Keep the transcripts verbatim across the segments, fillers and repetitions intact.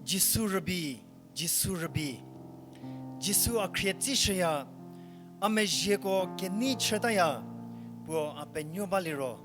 Jisu rübei, Jisu rübei, Jisu a khrie tsishüya, a mezhieko kenei chütaya, puo a penuo baliro.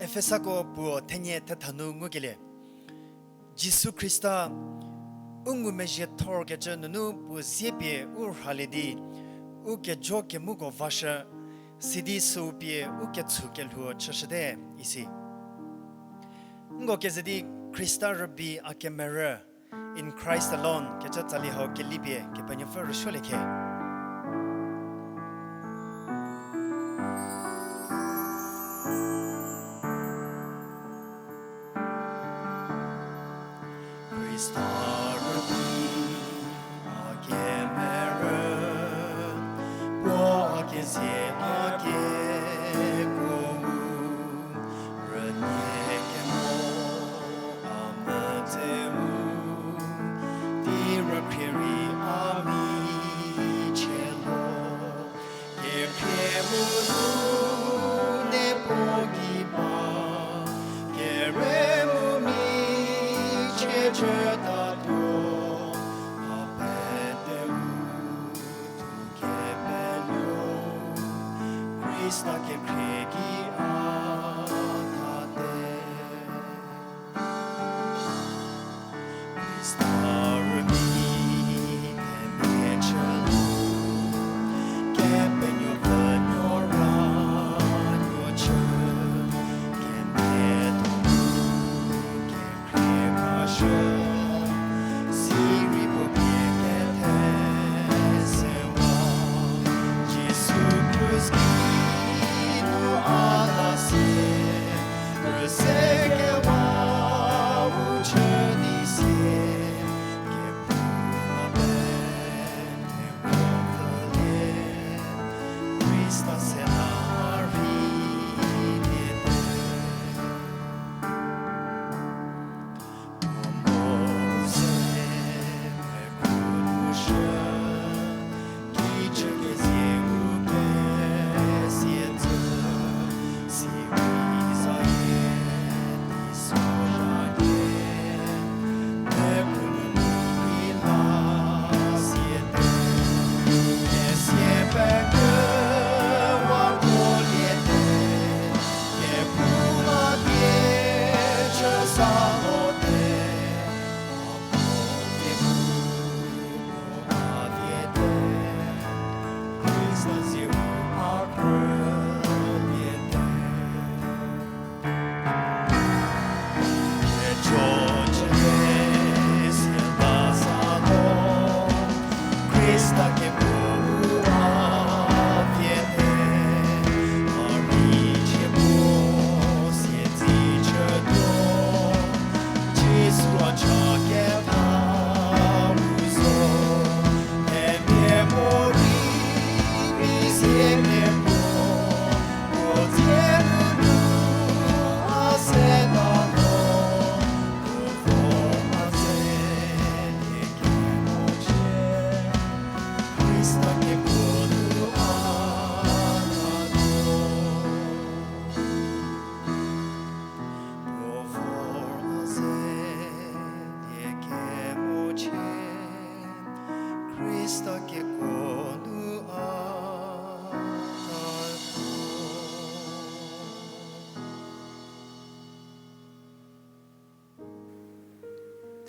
Efesako puo thenie thetha nu ngukelie. Jisu Khrista, u ngumezhie thorkecü nunu puo zie pie u rhalie di, u kejo kemuko vashü, sidi süu pie u ketshu kelhuo chüshüte, isi. Nko keze di Khrista rübei a kemerü, In Christ Alone kecü tsali hau kelipie Kepenuopfü rüsuolie khe. Khrista rübei a kemerü, puo a kezie a kekuo, rünie kemo a müteu, di rükhrie rei a michie lo. Kekhrie mu nu ne puo gei ba, kere mu michie chütatuo, a peteu thu kepenuo, Khrista kekhrie gei a khate. Khrista rübei themia chü nu, Kepenuopfü nuo ra nuo chü, kemhie donu kekhrie khashü, sirei puo pie kethe sewa, Jisu krus ki nu a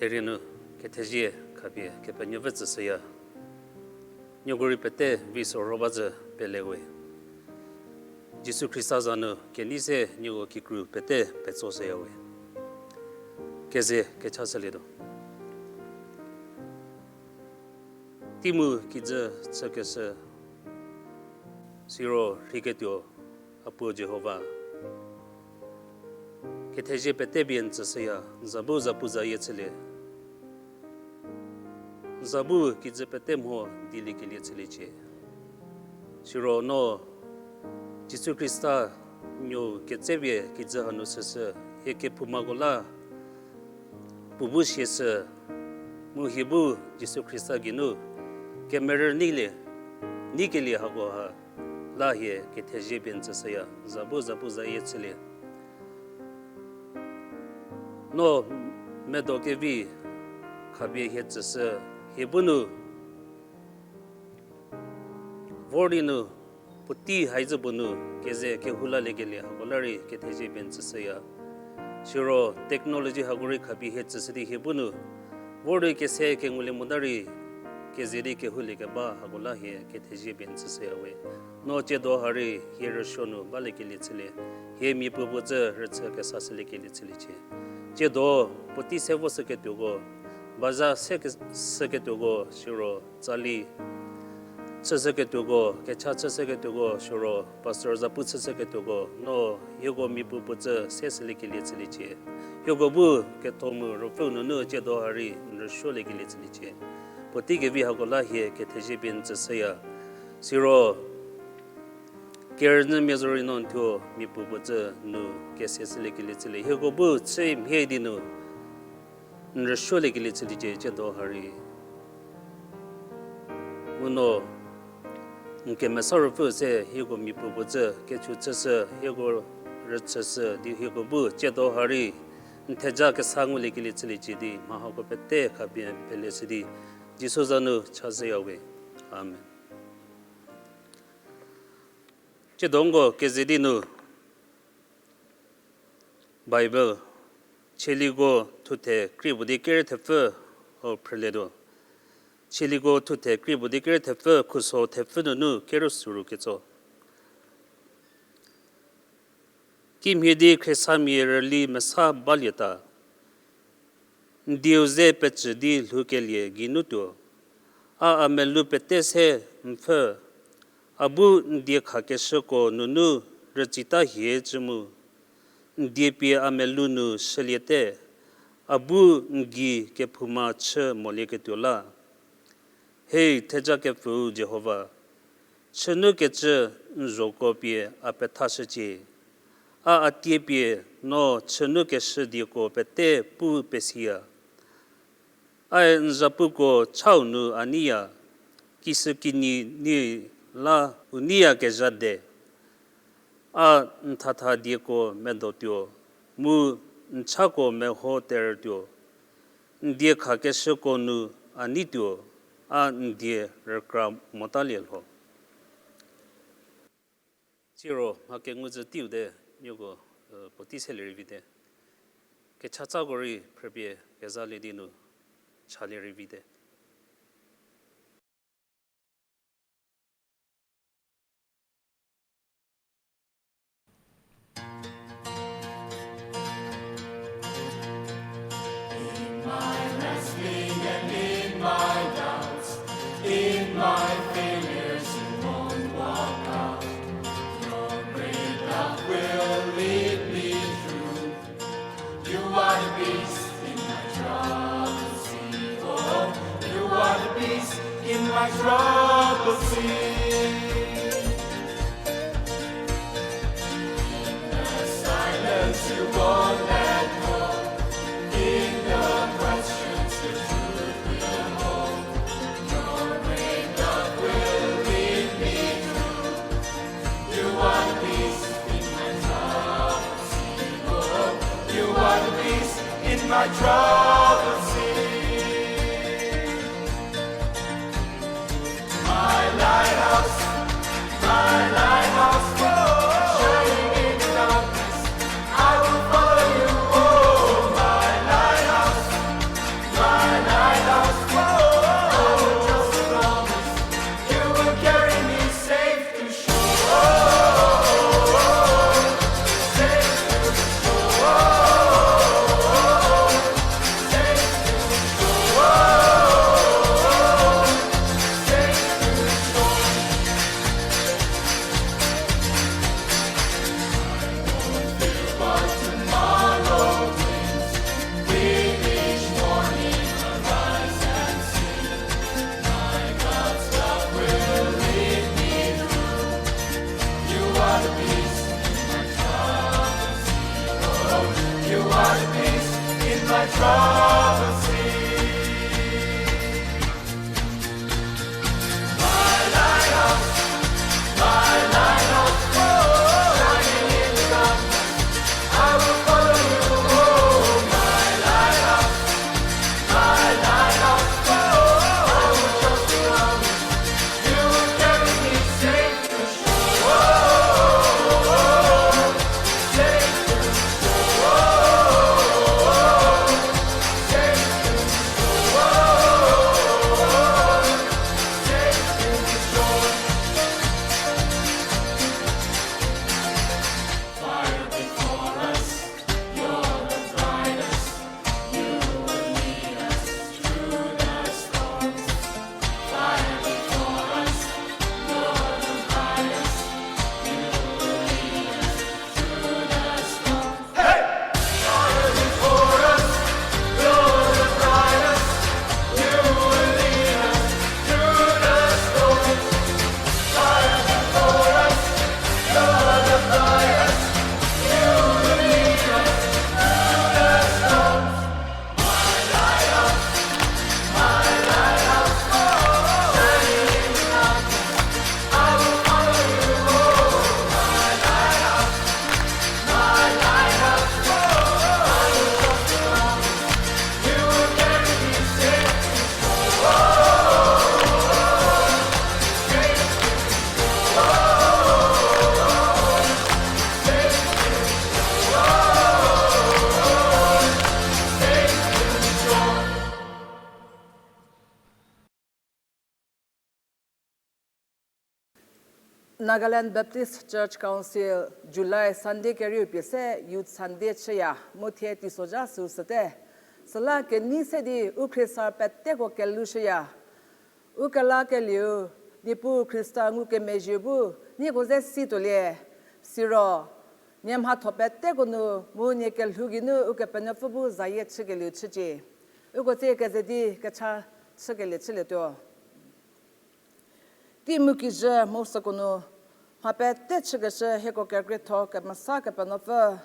Rie nu kethezie khapie Kepenuopfü tsüshüya. Nieko rei pete vi sorho ba zü pelewe. Jisu Khrista za nu kenei se nieko kikru pete petsoshüyawe. Keze kechashülietuo. Teimu kijü chükeshü, siro rheiketuo, A puo Jihova, kethezie pete pie n tsüshüya, n za bu zapuzayie chülie. N za bu kijü pete mho dieliekelie chüliecie. Siro no Jisu Khrista nuo ketsepie kijü hanu süshü, hie kephoumako la puo bu sieshü, mu hie bu Jisu Khrista geinu kemerü neilie, neikelie hakoha la hie kethezie pie n tsüshüya, n za bu zapuzayie chülie. No medo kevi khapie hie tsüshü, hie bu nu vor di nu, puotei haizü puo nu keze kehoulaliekelie hako la rei kethezie pie n tsüshüya. Siro technology hako rei khapie hie tsüshü di hie bu nu vor di kese kengulie mota rei keze di kehouliekeba hako la hie kethezie pie n tsüshüyawe. No tsiedo ha rei hie rüsuo nu baliekelie chülie, hie miapuo puo tsü rüchü kesashüliekelie chüliecie. Tsiedo puotei se voshüketuoko, baza se ke-, shüketuoko, siro tsali chüshüketuoko, kecha chüshüketuoko, siro pastor zapu chüshüketuoko, no hieko miapuo puo tsü se shüliekelie chüliecie. Hieko bu ketho mu Ruopfüu nunu tsiedo ha rei n rüsuoliekelie chüliecie. Puotei kevi hako la hie kethezie pie n tsüshüya. Siro kerünyümia zorei no n thuo miapuo puo tsü nu kese shüliekelie chülie. Hieko bu chü mhie di nu n rüsuoliekelie chüliecie tsiedo ha rei. Mu no n kemesa Ruopfü se hieko miapuo puo tsü kechu chüshü, hieko rüchüshü di hieko bu tsiedo ha rei n theja kesa nguliekelie chüliecie di mha hako pete khapie peleshü di Jisu za nu chashüyawe. Amen. Tsiedo uko keze di nu Bible, Tsaliko thuthe krie puo di kerü thepfü, o phrülietuo. Tsaliko thuthe krie puo di kerü thepfü, khuso thepfü nunu kerü süru ketso. Kimhie di khriesamia rüli mesa balieta, n dieu ze pecü di lhoukelie geinu tuo, a a melou pete se n pfhü, a bu n diekhakeshüko nunu rütsita hie cü mu, n die pie a melou nu shüliete, a bu n gei kephouma chü molieketuo la. Hei thejakepfüu Jihova, chünukecü n zhoko pie a pethashücie. A a tie pie no chünukeshü dieko pete pu pesiya. Ae n zapuko chau nu a neiya, kishükinyi nyi la u neiyakezha de. A n thatha dieko medotuo, mu n chako meho terütuo. N diekhakeshüko nu a neituo, a n die rükra motalie lho. Siro mha kengu zü teiu te, nieko, e, puotei selie rei vite. Kechatsako rei phrüpie kezalie di nu chalie rei vite. In my wrestling and in my doubts, in my failures, you won't walk out. Your great love will lead me through. You are the peace in my troubled sea. Oh, Nagaland Baptist Church Council July Sunday kerieu pie se Youth Sunday chüya, mu thie teisozha süu süte. Süla kenei se di u khriesarü peteko kelou shüya. U kelakelieu, Niepuu Khrista ngukemezhie bu nieko ze si tuolie. Siro, nie mhatho peteko nu mu nie kelhou geinu Ukepenuopfü bu zayie chükelieu chücie. Uko tsie keze di kecha chükelie chülietuo. Tei mu kijü mu süko nu mha pete chükeshü hieko kekrietho kemesa Kepenuopfü,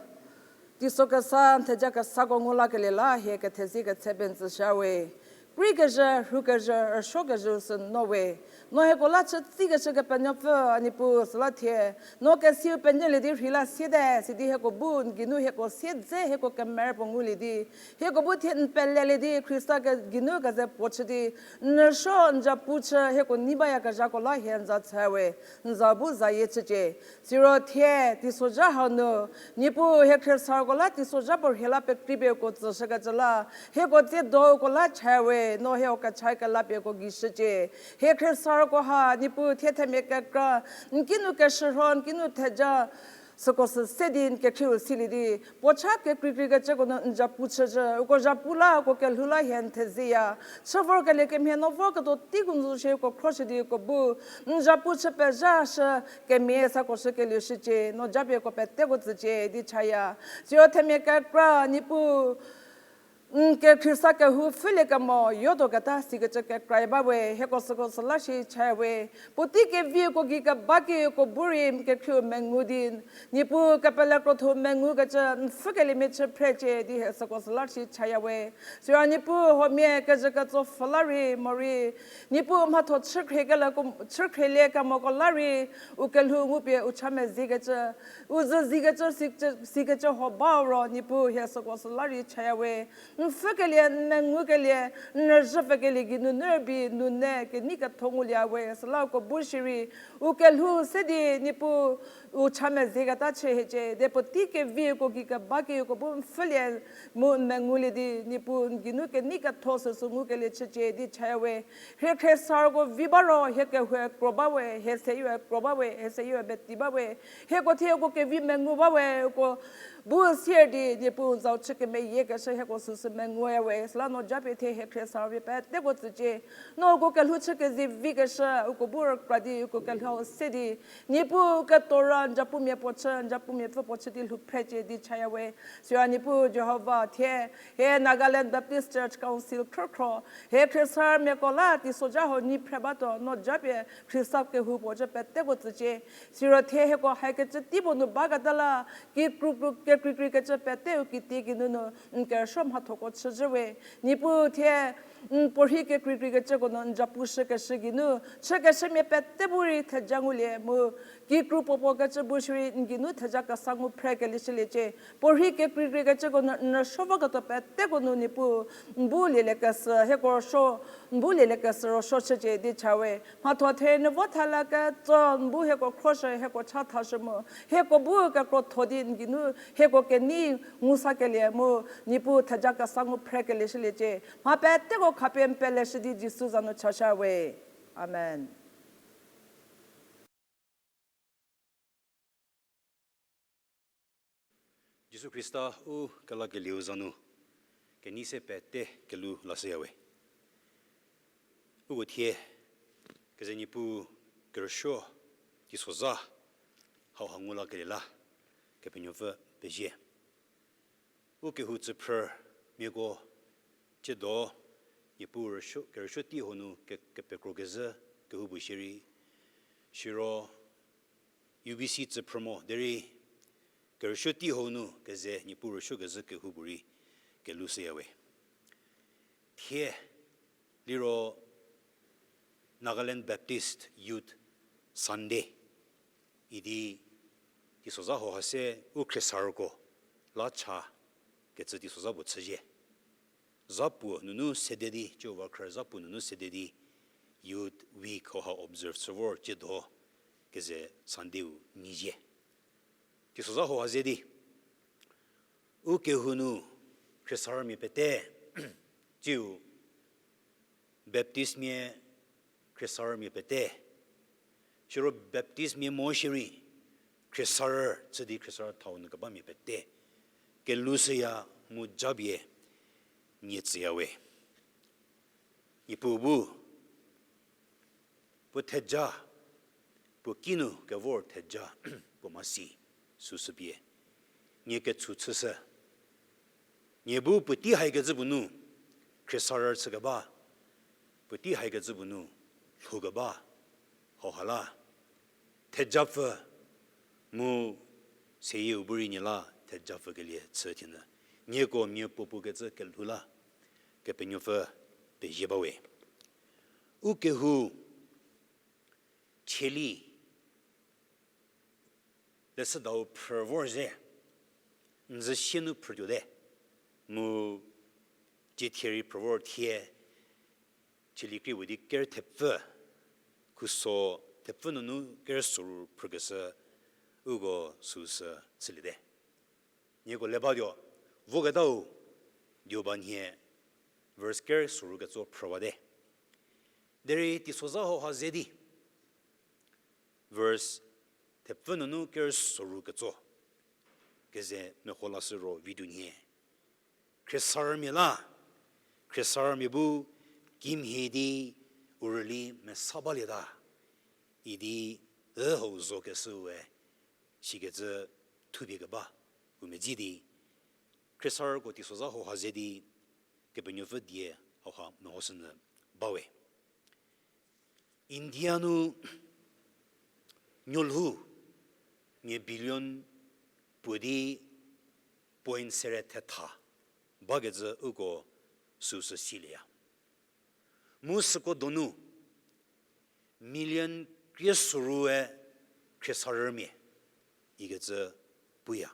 teiso kesa n theja kesako ngu lakelie la hie kethezie ketse pie n tsüshüya we. Kreikezhü, rhukezhü, rüsuokezhü sü no we. No hieko la chütsikeshü Kepenuopfü, a Niepuu süla thie no kesiu penyülie di rhei la siete, sidi hieko bu n geinu hieko siedze hieko kemerü puo ngulie di, hieko bu thie n pelelie di Khrista ke geinu keze puo chü di, n rüsuo n zapu chü hieko nei bayakezhako la hie n za chü we, n za bu zayie chücie. Siro thie teisozha hau nu, Niepuu hie khriesarüko la teisozha puo rhie la pekreipie uko tsüshükecü la, hieko tsiedo uko la cha we, no hieko kecha kelapie uko gei shücie. Hie khriesarüko ha, Niepuu thie themia kekra, n kinu keshürho, n kinu theja, süko sü se di n kekhrieu silie di, puo cha kekreikreikecüko nu n zapu chüzhü, uko zapu la, uko kelhou la hie n thezieya. Chü vorkelie kemhie no vorketuo teiu nu zo shie uko khroshü di uko bu n zapu chü pezhashü, kemie sako shükelieu shücie, no japie uko peteko tsücie di chaya. Siro themia kekra, Niepuu n ke Khrista kehou pfhülie kemo yotuo keta sikecü kekra ba we, hieko süko süla shi cha we. Puotei kevi uko gei keba ki uko bu rei n kekhrieu mengu di, Niepuu kepele krotho mengukecü n pfhükeliemia chü phrecie di hie süko süla shi chaya we. Siro Niepuu huomia kezhü ketso pfhü la rei morei, Niepuu mhatho chükhriekelie ko, chükhrielie kemoko la rei, u kelhou ngupie u cha meziekecü, u zhü ziekecü, sikecü, sikecü huo ba ro, Niepuu hie süko süla rei chaya we. N pfhükelie, n mengukelie, n rüzhüpfükelie geinunu rübei nunu kenei ketho ngulie we, süla uko bu shierei, u kelhou se di Niepuu u cha mezieketa chü hiecie, di puotei kevi uko gei keba ki uko bu n pfhülie mu n mengulie di, Niepuu n geinu kenei ketho süsü ngukelie chücie di chaya we. Hie khriesarüko vi ba ro, hie kehoue kro ba we, hie seyoue kro ba we, hie seyoue beti ba we, hieko thie uko kevi mengu ba we, uko bu sier di, Niepuu n zau chü kemeyiekeshü hieko süsü menguya we, süla no japie thie hie khriesarü vie peteko tsücie. No uko kelhou chü kezivikeshü, uko bu rükra di, uko kelhou se di, Niepuu ketuo ra n zapumia puo chü, n zapumiapfü puo chü di lhou phrecie di chaya we. Siro Niepuu Jihova thie, hie Nagaland Baptist Church Council khrükhro, hie khriesarümiako la teisozha hau nyi phre batuo, no japie Khrista kehou puo chü peteko tsücie. Siro thie hieko hakecü tei puo nu baketa la, kikru kru, kekreikreikecü peteu kitie geinunu n kerüsuo mhathoko chüzhü we. Niepuu thie n puorhi kekreikreikecüko nu n zapu shükeshü geinu, chükeshümia pete bu rei theja ngulie mu, kikru puopuo kecü bu shierei n geinu theja kesa ngu phrekelie shüliecie. Puorhi kekreikreikecüko nu n rüsuo voketuo peteko nu Niepuu n bu lieliekeshü, hieko rüsuo, n bu lieliekeshü rüsuo chücie di cha we. Mhatho therie nu vo thala ketso n bu hieko khroshü, hieko chathashü mu, hieko bu kekrotho di n geinu hieko kenei ngu sakelie mu, Niepuu theja kesa ngu phrekelie shüliecie. Mha peteko khapie n peleshü di Jisu za nu chashü we. Amen. Jisu Khrista u kelakelieu za nu kenei se pete kelhou lashüya we. Uko thie keze Niepuu kerüsuo teisozha hauha ngu lakelie la Kepenuopfü pezie. U kehou tsüphrümiako tsiedo Niepuu rüsuo, kerüsuo tei hau nu ke, kepekro kezhü kehou bu shierei, siro U B C tsüphrü mo derei kerüsuo tei hau nu keze Niepuu rüsuo kezhü kehou bu rei kelhou shüya we. Thie liro Nagaland Baptist Youth Sunday idi teisozha hauha se u khriesarüko la cha kecü teisozha puo chüzhie. Zapuo nunu sede di, Jihova khrü zapuo nunu sede di Youth Week hauha observe chü vor tsiedo keze Sunday-u nyizhie. Teisozha hauha ze di u kehou nu khriesarümia pete, tsiu Baptistmia khriesarümia pete, Siro Baptistmia mo shierei, khriesarü chü di khriesarü thau nu kebamia pete kelhoushüya mu japie nie tsüyawe. Niepuu bu puo theja, puo kinu kevor theja, puo mhasi süsü pie nie ketshu chüshü. Nie bu puotei haikecü puo nu khriesarü chükeba, puotei haikecü puo nu lhoukeba, hauha la thejapfü mu seyieu bu rei nie la thejapfükelie chü thienyü, nieko mia puo puo kecü kelhou la Kepenuopfü pezie bawe. U kehou Cheli leshüdau phrü vor ze, n zü sie nu phrütuote, mu cie thie rei phrü vor thie, Cheli krie puo di ker thepfü, khuso thepfü nunu ker soru phrükeshü, uko süsü chüliete. Nieko le batuo, voketau, Deoba nhie, verse ker soru ketso phrüwate. Derei teisozha hauha ze di, verse thepfü nunu ker soru ketso keze meho lashü ro vi tuo nhie. Khriesarümia la, khriesarümia bu kimhie di u rüli mesa balieta, idi ü hau zo keshüe, sikecü thupie keba, u medzi di, khriesarüko teisozha hauha ze di, Kepenuopfü die hauha mehoshünyü bawe. India nu nuolhou mia billion puo di point sere thetha bakecü uko süsü silieya. Mu süko donu million krie sorue khriesarümia ikecü puya.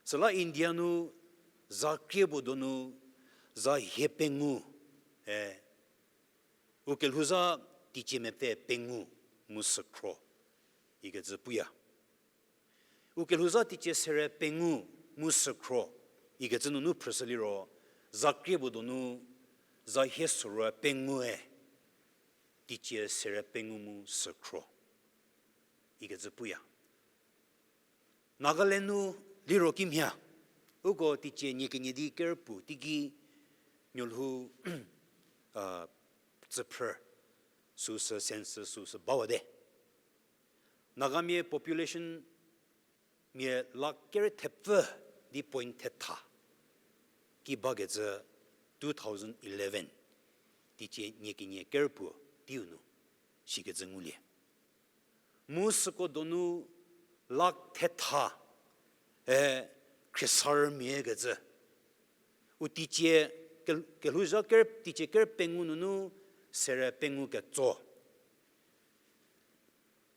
Süla India nu za krie puo donu za hie pengou, e, u kelhouzha teicie mepfü pengou mu sükhro ikecü puya. U kelhouzha teicie sere pengou mu sükhro ikecü nunu phrüshü liro, za krie puo donu za hie sorue pengoue teicie sere pengou mu sükhro ikecü puya. Nagaland nu liro kimhie, uko teicie nie kenie di kerpuo teiki nuolhou, a, tsüphrü süsü census süsü bawate. Nagamia population mia lakh ker thepfü di point thetha ki bakecü two thousand eleven, teicie nie kenie kerpuo teiu nu sikecü ngulie. Mu süko donu lakh thetha, e, khriesarümia kecü. U teicie ke-, kelhouzha ker, teicie ker pengou nunu sere pengou ketso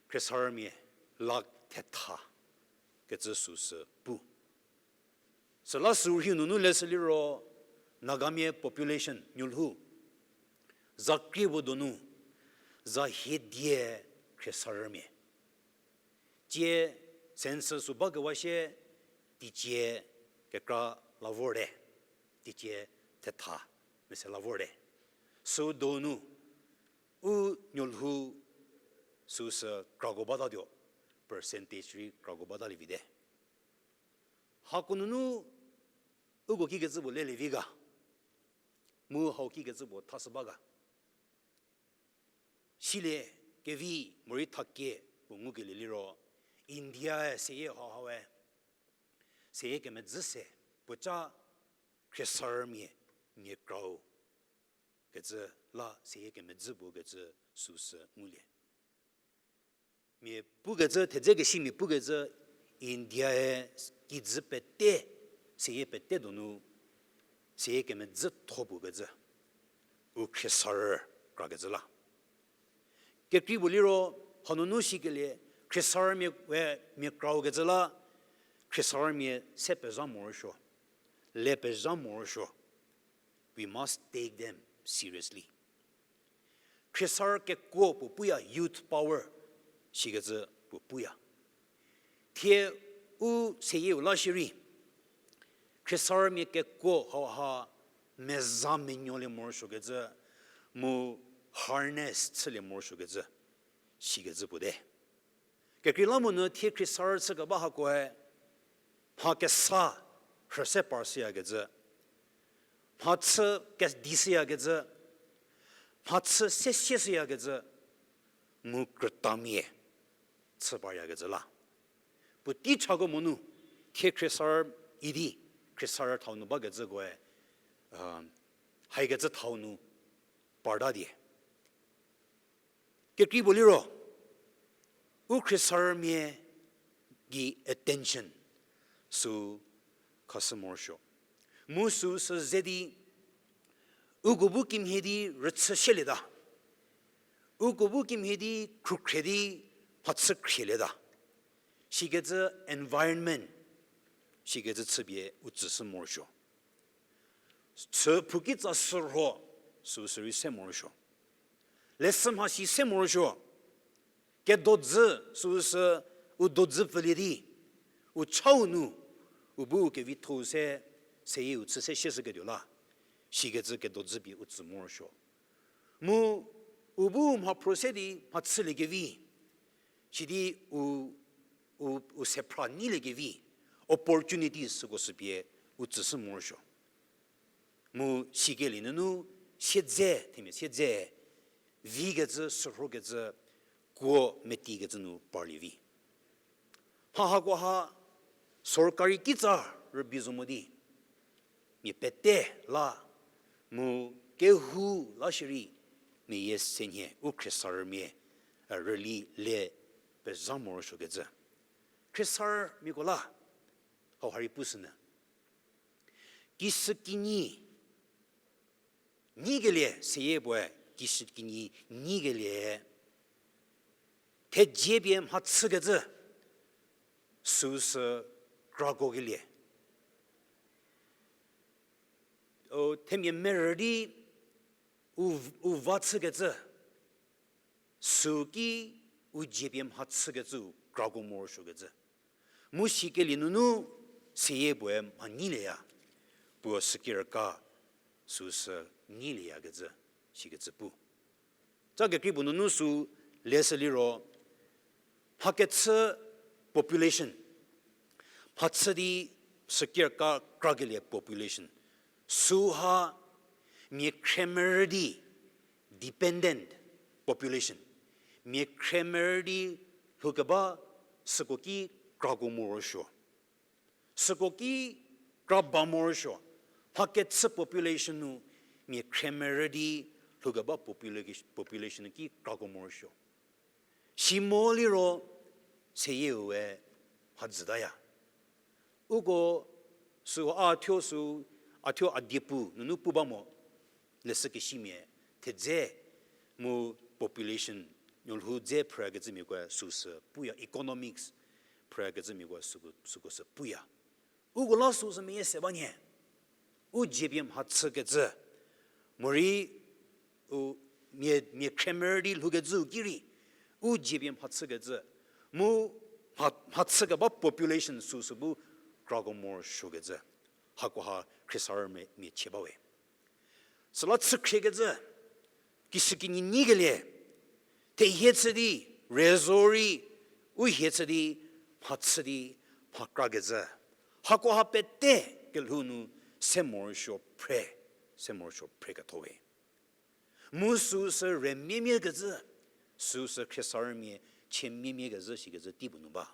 khriesarümia lakh thetha kecü süsü pu. Süla sü rhiu nunu leshü liro Nagamia population nuolhou za krie puo donu za hie die khriesarümia. Tsie census sü bakewa sie teicie kekra la vorte, teicie thetha mese la vorte. Sü donu u nuolhou süsü krako batatuo, percentage rei krako batalie vite. Hako nunu uko kikecü puo lelie vi ga, mu hau kikecü puo thashü ba ga. Silie kevi morei thakie puo ngukelie liro, Indiae seyie hauhaue seyie kemedzü se puoca khriesarümia mia krau kecü la seyie kemedzü puo kecü süsü ngulie. Mia pukecü, thedze kesimia pukecü, Indiae kijü pete, seyie pete donu seyie kemedzütho puo kecü, u khriesarü krakecü la. Kekrei puo liro, hanunu sikelie, khriesarümia we mia krau kecü la, khriesarümia se pezha morosuo, le pezha morosuo. We must take them seriously. Khriesarü kekuo puo puya, youth power, sikecü puo puya. Thie u seyieu la shierei, khriesarümia kekuo hauha meza menuolie morosuokecü, mu harness chülie morosuokecü. Sikecü puo te. Kekreilamonyü thie khriesarü chükeba hakoe, mha kesa rhü se par shüyakecü, mha chü kedi shüyakecü, mha chü sesie shüyakecü, mu krütamia chü paryakecü la. Puotei chako monu, thie khriesarü idi, khriesarü thau nu bakecükoe, haikecü thau nu parta die. Kekrei puo liro, u khriesarümia gei attention sü khashü morosuo. Mu süu sü ze di, uko bu kimhie di rüchü shelieta, uko bu kimhie di khrukhrie di mhachü khrielieta, sikecü environment, sikecü chüpie u tsüshü morosuo. Chü phou kitsa shürho, süu sü rei se morosuo. Leshü mhasi se morosuo. Kedodzü, süu sü u dodzü pfülie di, u chau nu, u bu u kevitho-u se, seyie u chü se sieshüketuo la, sikecü kedodzü pie u tsü morosuo. Mu u bu mhaphro se di mhachüliekevi, sidi u, u, u sephra nyiliekevi, opportunities süko sü pie u tsüshü morosuo. Mu sikelie nunu siedze, themia siedze, vikecü, shürhokecü, kuo metikecü nu parlie vi. Mha hakoha sorkari kitsa rübei zo mo di, mia pete la, mu kehou la shierei, mia yie senhie u khriesarümia, rüli le pezha morosuokecü. Khriesarümiako la, hau ha rei pushünyü. Kishükinyi nyikelie, seyie puoe kishükinyi nyikelie, thejie pie mhachükecü, süu sü krakokelie. O, themia merü di u, u va chükecü, süu ki u dzie pie mhachükecü krako morosuokecü. Mu sikelie nunu seyie puoe mha nyilieya, puo sükirüka süu sü nyilieyakecü, sikecü pu. Ca kekrei puo nunu süu leshü liro, mhakechü population, mhachü di sükirüka krakelie population, süu ha mia khriemerü di dependent population, mia khriemerü di lhoukeba süko ki krako morosuo. Süko ki kra ba morosuo, mhakechü population nu mia khriemerü di lhoukeba popula-, population ki krako morosuo. Simo liro seyieu-e mhadzütaya. Uko süu a thuo süu, a thuo a diepu nunu pu ba mo, leshükesimia thedze mu population, nuolhou dze phrükecümiakoe süu sü puya, economics phrükecümiakoe süko, süko sü puya. Uko la süu sü meyie se ba nyie. U dzie pie mhachükecü, morei u mia, mia khriemerü di lhoukecüu ki rei, u dzie pie mhachükecü, mu mha, mhachükeba population süu sü bu krako morosuokecü. Hakoha khriesarümia chie bawe. Süla chükhriekecü, kishükinyi nyikelie, thehie chü di, re zo rei, u hie chü di, mhachü di, mhakrakecü. Hakoha pete kelhou nu se morosuo phre, se morosuo phre ketho we. Mu süu sü remiemiekecü, süu sü khriesarümia chie miemiekecü sikecü teipuo nu ba.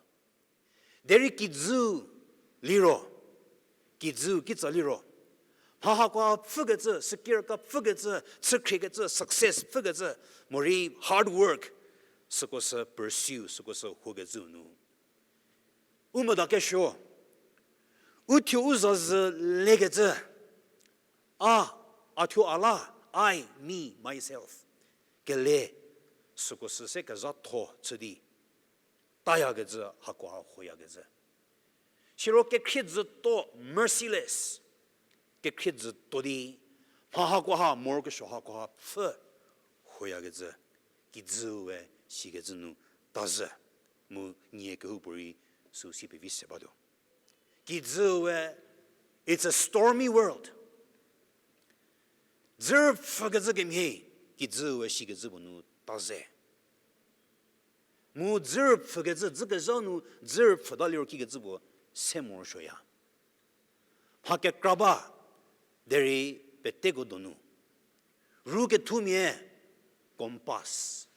Derei kijüu liro, kijüu kitsa liro, mha hakoha pfhükecü, sükirüka pfhükecü, chükhriekecü, success pfhükecü, morei hard work, süko sü pursue, süko sü huokecüu nu u meda kesuo, u thuo u zazü lekecü, a, a thuo a la, I, me, myself kele, süko sü se kezhatho chü di tayakecü, hakoha huoyakecü. Siro kekhriedzüto, merciless, kekhriedzüto di, mha hakoha, morokesuo hakoha pfhü huoyakecü, kijüue sikecü nu tazhü, mu nie kehoupuorei süu si pevi se batuo. Kijüue, it's a stormy world. Dzür pfhükecü kemhie, kijüue sikecü puo nu tazhü. Mu dzü rüpfhükecü, dzükezha nu dzü rüpfhüta liro kikecü puo se morosuoya. Mha kekra ba, derei peteko donu. Ru kethumia, compass.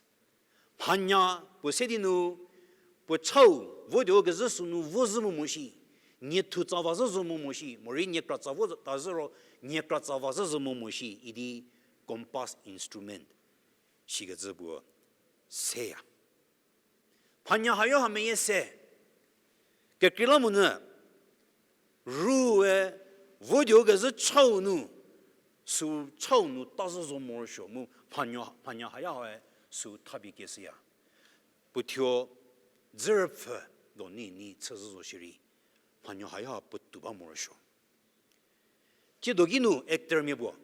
Mhanya puo se di nu, puo chau, votuo kezhü sünu vo zhü mu mo shi, niethu tsa va zhü zo mu mo shi, morei niekra tsa vo ta zhü ro, niekra tsa va zhü zo mu mo shi, idi compass instrument. Shikecü puo seya. Mhanya hayo ha meyie se. Kekreilamonyü, rue, votuo kezhü chau nu, sü chau nu ta zhü zo morosuo mu mhanya, mhanya haya hae sü thapie kieshüya. Puothuo dzü rüpfhü do ni ni chü zhü zo shierei, mhanya haya puotou ba morosuo. Tsiedo ki nu actormia puo,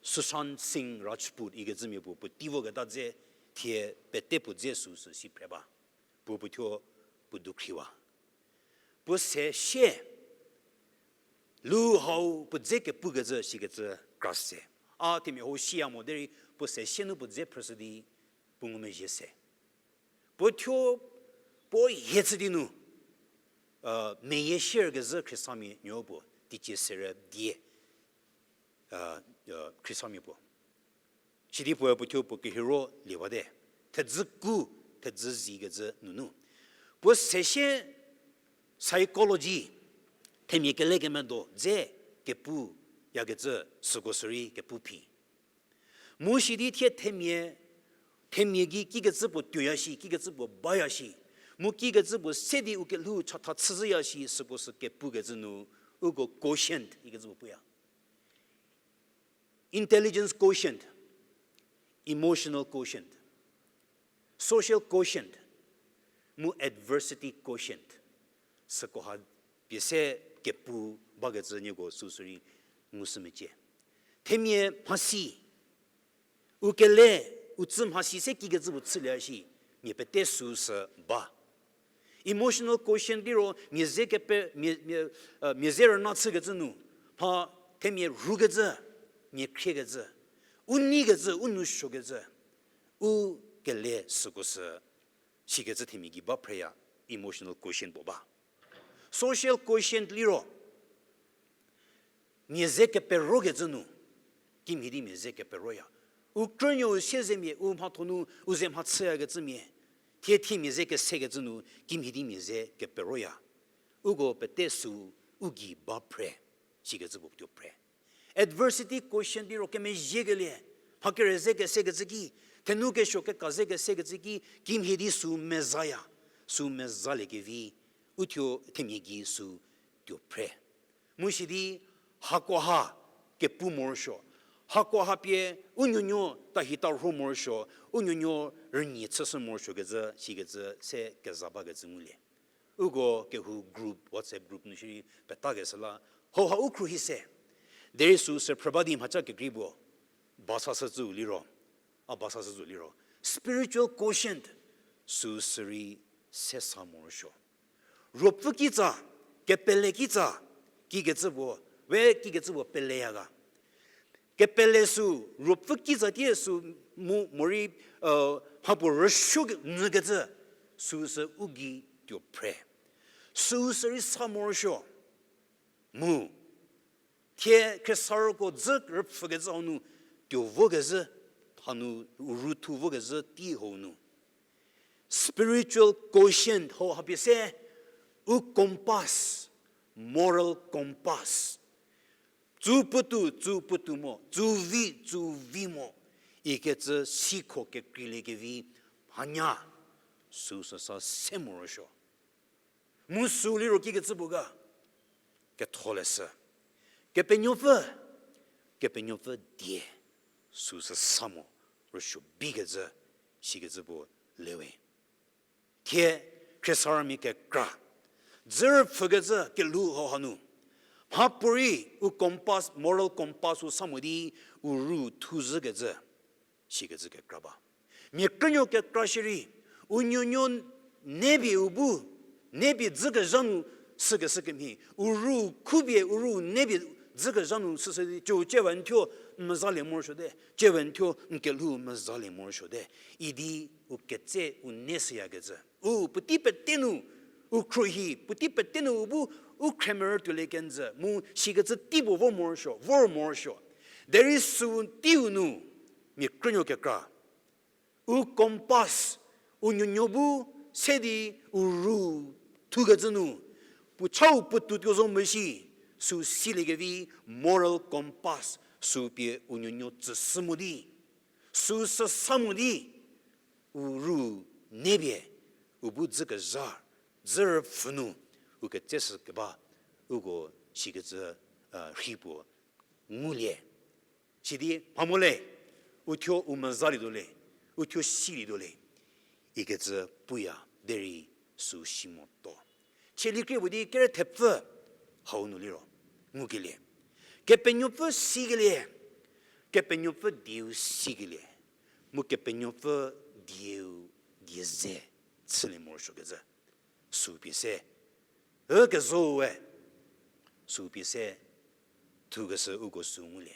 Sushant Singh Rajput ikecümia puo, puo tei voketa dze, thie pete puo dze süsü si phre ba. Puo puothuo puo dukhriwa. Puo se sie, lu hau puo dze kepukecü shikecü kra se. A themia hau siya mo derei puo se sie nu puo dze phrüshü di puo ngumezhie se. Puothuo, puo hie chü di nu, meyie shierkezhü Khristamia nuo puo, teicie sere die, Khristamia puo. Sidi puoe puothuo puo kehiro liewate. Thedzü ku, thedzü zikecü nunu. Puo se sie psychology, themia kelekemedo dze kepu yakecü süko sürei kepu phi. Mu sidi thie themia, themia gei kikecü puo tuoya shi, kikecü puo baya shi. Mu kikecü puo se di u kelhou chatha chüzhüya shi süko sü kepukecü nu, uko quotient ikecü puo puya. Intelligence quotient, emotional quotient, social quotient, mu adversity quotient. Süko ha pie se kepu bakecü nieko süsürei ngushü mecie. Themia mhasi, u kele, u tsü mhasi se kikecü puo chülieya shi, mia pete süsü ba. Emotional quotient liro mia ze kepe, mia, mia, mia ze rüna chükecü nu, mha themia rhukecü, mia khriekecü, u neikecü, u nousuokecü, u kele süko sü, sikecü themia gei ba phreya, emotional quotient puo ba. Social quotient liro, mia ze keperokecü nu, kimhie di mia ze keperoya. U krünuou siezemia, u mhathonu u ze mhachüyakecümia, thie thie mia ze kesekecü nu, kimhie di mia ze keperoya. Uko pete sü u gei ba phre, sikecü puo tuo phre. Adversity quotient liro kemezhiekelie, mha kere ze kesekecü ki, thenu kesuo keka ze kesekecü ki, kimhie di sü mezaya, sü mezaliekevi, uthuo themia gei sü tuo phre. Mu sidi hakoha kepu morosuo. Hakoha pie u nuonuo tahi tarho morosuo, u nuonuo rünyie chüshü morosuokecü, sikecü se keza bakecü ngulie. Uko kehou group, WhatsApp group nu shierei petakeshü la, hauha u khruohi se. Derei süsü phrü ba di mhaca kekrei puo, ba sashücü liro, a ba sashücü liro, spiritual quotient, süsürei se sa morosuo. Ruopfü kitsa, kepele kitsa, kikecü puo, we kikecü puo peleya ga. Kepele sü, ruopfü kitsa tie sü mu morei, mhapuo rüsuo nyükecü, süsü u gei tuo phre. Süsürei sa morosuo. Mu, thie khriesarüko dzü rüpfhükecü hau nu, tuo vokezhü, hanu u ru thu vokezhü tei hau nu. Spiritual quotient hau hapie se, u compass, moral compass. Tsü puotou, tsü puotou mo, tsü vi, tsü vi mo. Ikecü sikho kekreiliekevi, hanya, süsü sa se morosuo. Mu sü liro kikecü puo ga, ketholeshü. Kepenuopfü, Kepenuopfü die, süsü sa mo, rüsuo bikecü, sikecü puo lewe. Thie, khriesarümia kekra, dzü rüpfhükecü kelhou hau hanu, mhapuorei u compass, moral compass u sa mo di, u ru thuzhükecü, sikecü kekra ba. Mia krünuo kekra shierei, u nuonuo nepie u bu, nepie dzükezha nu, sükeshü kemhie, u ru khupie u ru nepie dzükezha nu süsü di, cüu ciewa n thuo, mezalie morosuote, ciewe n thuo n kelhou mezalie morosuote, idi u ketse u ne shüyakecü. U puotei pete nu, u khruohi, puotei pete nu u bu, u khremerü tuolie kenjü, mu shikecü tei puo vor morosuo, vor morosuo. Derei sü teiu nu, mia krünuo kekra. U compass, u nuonuo bu se di u ru thukecü nu, puo chau puotou tuo zo mo shi, sü siliekevi moral compass sü pie u nuonuo tsüshü mo di, sü süsa mo di, u ru nepie, u bu dzükezha, dzü rüpfhü nu, u ketseshü keba, uko shikecü, rhi puo ngulie. Sidi mha mo le, u thuo u mezalietuo le, u thuo silietuo le, ikecü puya derei sü si motuo. Tsaliko puo di ker thepfü hau nu liro, ngukelie. Kepenuopfü sikelie, Kepenuopfü dieu sikelie, mu Kepenuopfü dieu die ze chülie morosuokecü. Sü pie se, ükezoue, sü pie se, thukeshü uko sü ngulie.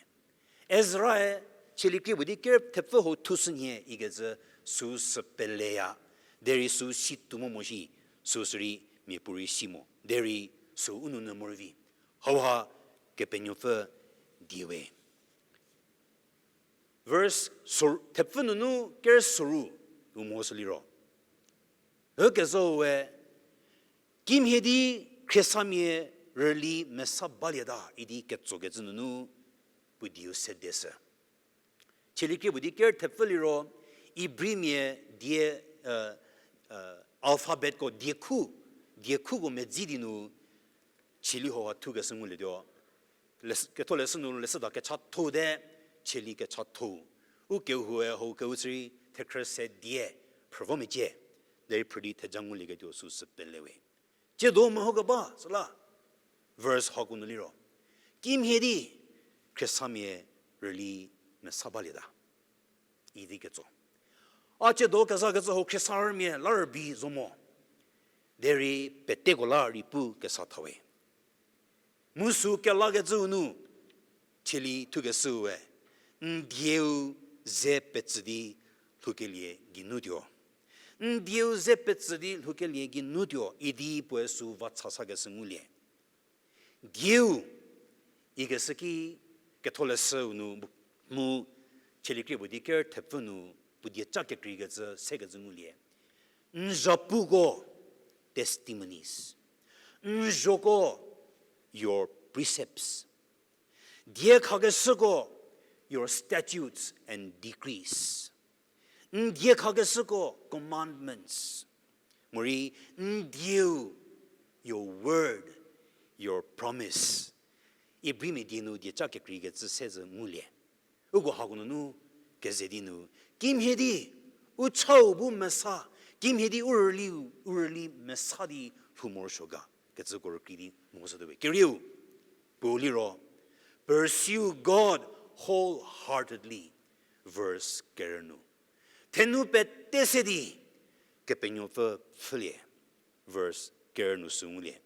Ezra-e, Tsaliko puo di ker thepfü hau thushü nhie ikecü sü sü peleya, derei sü si tuo mo mo shi, sü sürei miapuorei si mo, derei sü u nou nu morei vi. Hauha Kepenuopfü diewe. Verse sor-, thepfü nunu ker soru, u mo sü liro, ükezoue, kimhie di khriesamia rüli mesa balieta idi ketsokecü nunu puo dieu sedeshü. Tsaliko puo di ker thepfü liro, Ibrimia die, alphabetko diekhu, diekhuko medzi di nu, Tsali hauha thukeshü ngulietuo. Ketholeshü nu leshüda kechathou te, Tsali kechathou. U kehou-e hau kehou sürei thekhrü se die, phrü vo mecie. Derei phrü di theja ngulieketuo sü sü pelewe. Tsiedo mehokeba süla, verse hako nu liro, kimhie di khriesamia rüli mesa balieta idi ketso. A tsiedo kezakecü hau khriesarümia la rübei zo mo, derei peteko la rei pu kesa thawe. Mu sü kelakecüu nu, Tsali thukeshüue, n dieu ze petsü di lhoukelie geinutuo. N dieu ze petsü di lhoukelie geinutuo idi puoe sü va chasakeshü ngulie. Dieu, ikeshü ki Ketholeshüu nu mu, Tsaliko puo di ker thepfü nu puo dieca kekreikecü sekecü ngulie. N zhapuko, testimonies. N zhoko, your precepts. Diekhakeshüko, your statutes and decrees. N diekhakeshüko, commandments. Morei n dieu, your word, your promise. Ibrimia die nu dieca kekreikecü se zü ngulie. Uko hako nunu keze di nu, kimhie di u chau bu mesa, kimhie di u rüli, u rüli mesa di lhou morosuo ga kecüko rükrei di mo sütuowe. Kerieu, puo liro, pursue God wholeheartedly, verse kerü nu. Thenu pete se di Kepenuopfü pfhülie, verse kerü nu sü ngulie.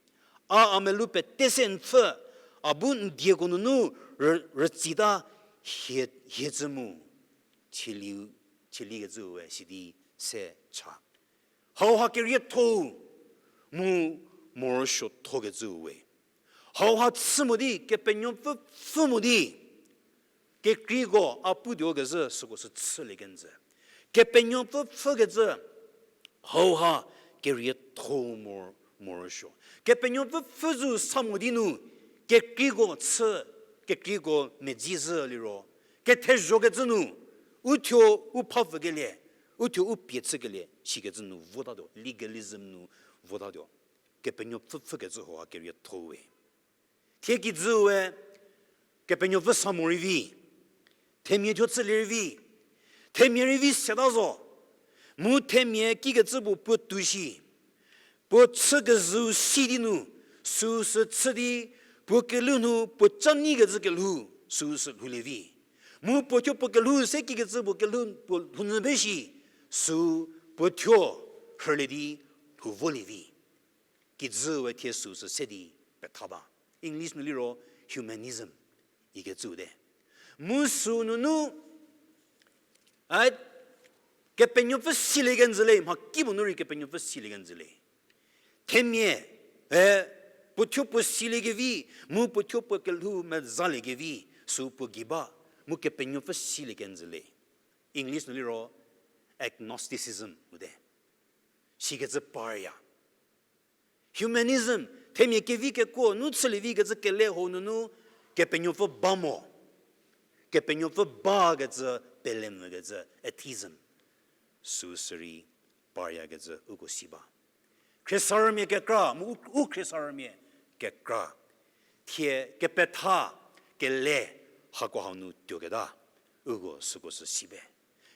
A a melou pete se n pfhü, a bu n dieko nunu rü-, rütsita hie, hie cü mu, Tsali, Tsalikecüue sidi se cha. Hauha kerietho-u mu morosuothokecüu we. Hauha chü mo di, Kepenuopfü pfhü mo di, kekreiko a putuo kezhü süko sü chülie kenjü. Kepenuopfü pfhükecü, hauha kerietho-u mo, morosuo. Kepenuopfü pfhü zü sa mo di nu, kekreiko chü, kekreiko medzi zhü liro, kethezhokecü nu, uthuo u phapfükelie, uthuo u pie chükelie shikecü nu votatuo, legalism nu votatuo. Kepenuopfü pfhükecü hauha kerietho-u we. Thie kijüu we, Kepenuopfü sa morei vi, themia thuo chülie rei vi, themia rei vi seta zo, mu themia kikecü puo puo tuo shi, puo chükezhüu si di nu, süu sü chü di, puo kelhou nu puo ca neikecü kelhou, süu sü lhoulie vi. Mu puo thuo puo kelhou se kikecü puo kelhou puo lhounyü be shi, süu puo thuo rhülie di lhou volie vi. Kijüu we thie süu sü se di petha ba. English nu liro humanism ikecüu te. Mu sü nunu, a, Kepenuopfü silie kenjü le, mha kipuo nu rei Kepenuopfü silie kenjü le. Themia, e, puothuo puo siliekevi, mu puothuo puo kelhou mezaliekevi, sü puo gei ba, mu Kepenuopfü silie kenjü le. English nu liro agnosticism ute. Sikecü parya. Humanism, themia kevi kekuo nu chülievi kecü kele hau nunu Kepenuopfü ba mo. Kepenuopfü bakecü pele mvükecü atheism. Süsü rei paryakecü uko si ba. Khriesarümia kekra, mu u, u khriesarümia kekra. Thie kepetha, kele, hako hau nu tuoketa, uko süko sü si be.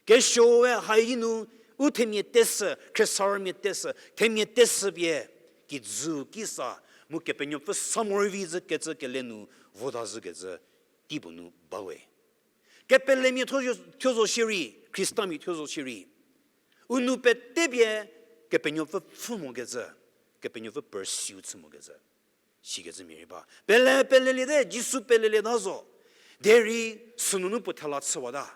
Kesuo we haidi nu, u themia tesü, khriesarümia tesü, themia tesü pie, kijü kisa, mu Kepenuopfü sa morei vi zhükecü kele nu, vota zhükecü, teipuo nu ba we. Kepelemia thuo zo, thuo zo shierei, Khristamia thuo zo shierei. U nou pete pie Kepenuopfü pfhü mokecü, Kepenuopfü pursue chü mokecü. Sikecü mia rei ba. Pele, peleliete, Jisu pelelieta zo. Derei sünunu puo thela chüwata.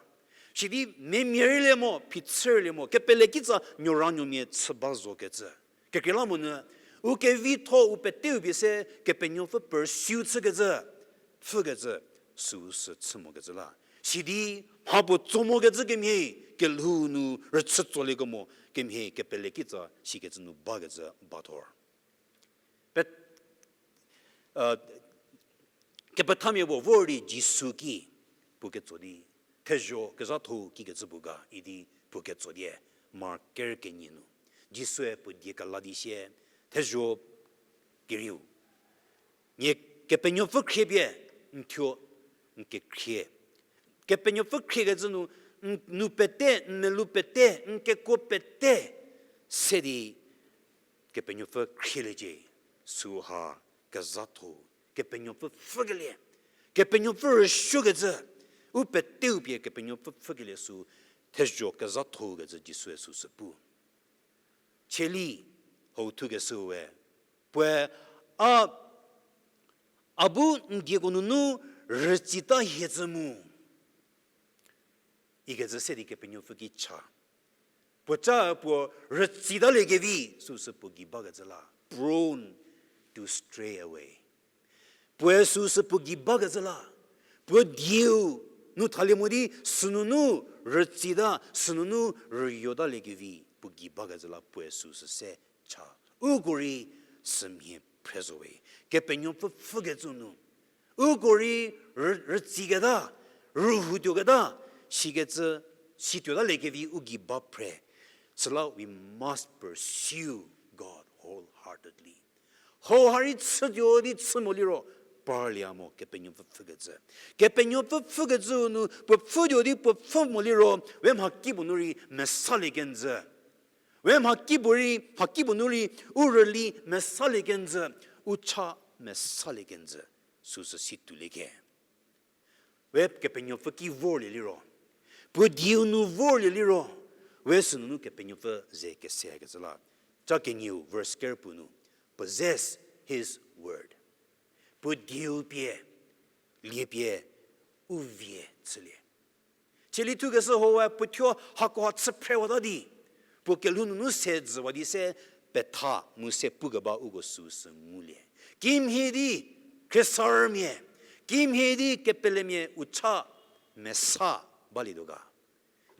Sidi memia rei le mo, phichü rei le mo, kepele kitsa nuoranuomia chü ba zokecü. Kekreilamonyü, u kevitho u peteu pie se Kepenuopfü pursue chükecü, pfhükecü, süu sü chü mokecü la. Sidi, mhapuo tso mokecü kemhie, kelhou nu rüchü tsoliekemo, kemhie kepele kitsa sikecü nu bakecü bathor. Pe, kepethamia puo vor di Jisu ki puo ketso di, thezho kezhatho kikecü puo ga idi puo ketso die, Mark ker kenie nu. Jisue puo die kela di sie, thezho kerieu. Nie Kepenuopfü khrie pie, n thuo, n kekhrie. Kepenuopfü khriekecü nu, n nou pete, n melou pete, n kekuo pete, se di Kepenuopfü khrieliecie, süha kezhatho, Kepenuopfü pfhükelie, Kepenuopfü rüsuokecü, u peteu pie Kepenuopfü pfhükelie sü, thezho kezhathokecü Jisue süsü pu. Cheli, hau thukeshüe, puoe, a, a bu n dieko nunu rütsita hiecü mu ikecü se di Kepenuopfü ki cha. Puoca puo rütsitaliekevi süsü puo gei bakecü la, prone to stray away. Puoe süsü puo gei bakecü la, puo dieu nu thalie mo di sünunu rütsita, sünunu rüyotaliekevi puo gei bakecü la puoe süsü se cha. Uko rei sümhie phre zo we, Kepenuopfü pfhükecü nu. Uko rei rü, rütsiketa, rühoutuoketa, sikecü, situotaliekevi u gei ba phre. Süla we must pursue God wholeheartedly. Hauha rei chütuo di chü mo liro, parlia mo Kepenuopfü pfhükecü. Kepenuopfü pfhükecü nu, puo pfhütuo di puo pfhü mo liro, we mhakipuo nu rei mesalie kenjü. We mhakipuo rei, mhakipuo nu rei, u rüli mesalie kenjü, u cha mesalie kenjü, süsü situolie ke. We Kepenuopfü ki vorlie liro, puo dieu nu vorlie liro, we sünunu Kepenuopfü ze kesekecü la. Ca kenieu verse ker puo nu, possess his word. Puo dieu pie, lie pie, u vie chülie. Cheli thukeshü hau we puo thuo hakoha chü phrewata di, puo kelhou nunu se jüwa di se petha mu se pukeba uko süsü ngulie. Kimhie di khriesarümia, kimhie di kepelemia u cha mesa balietuo ga.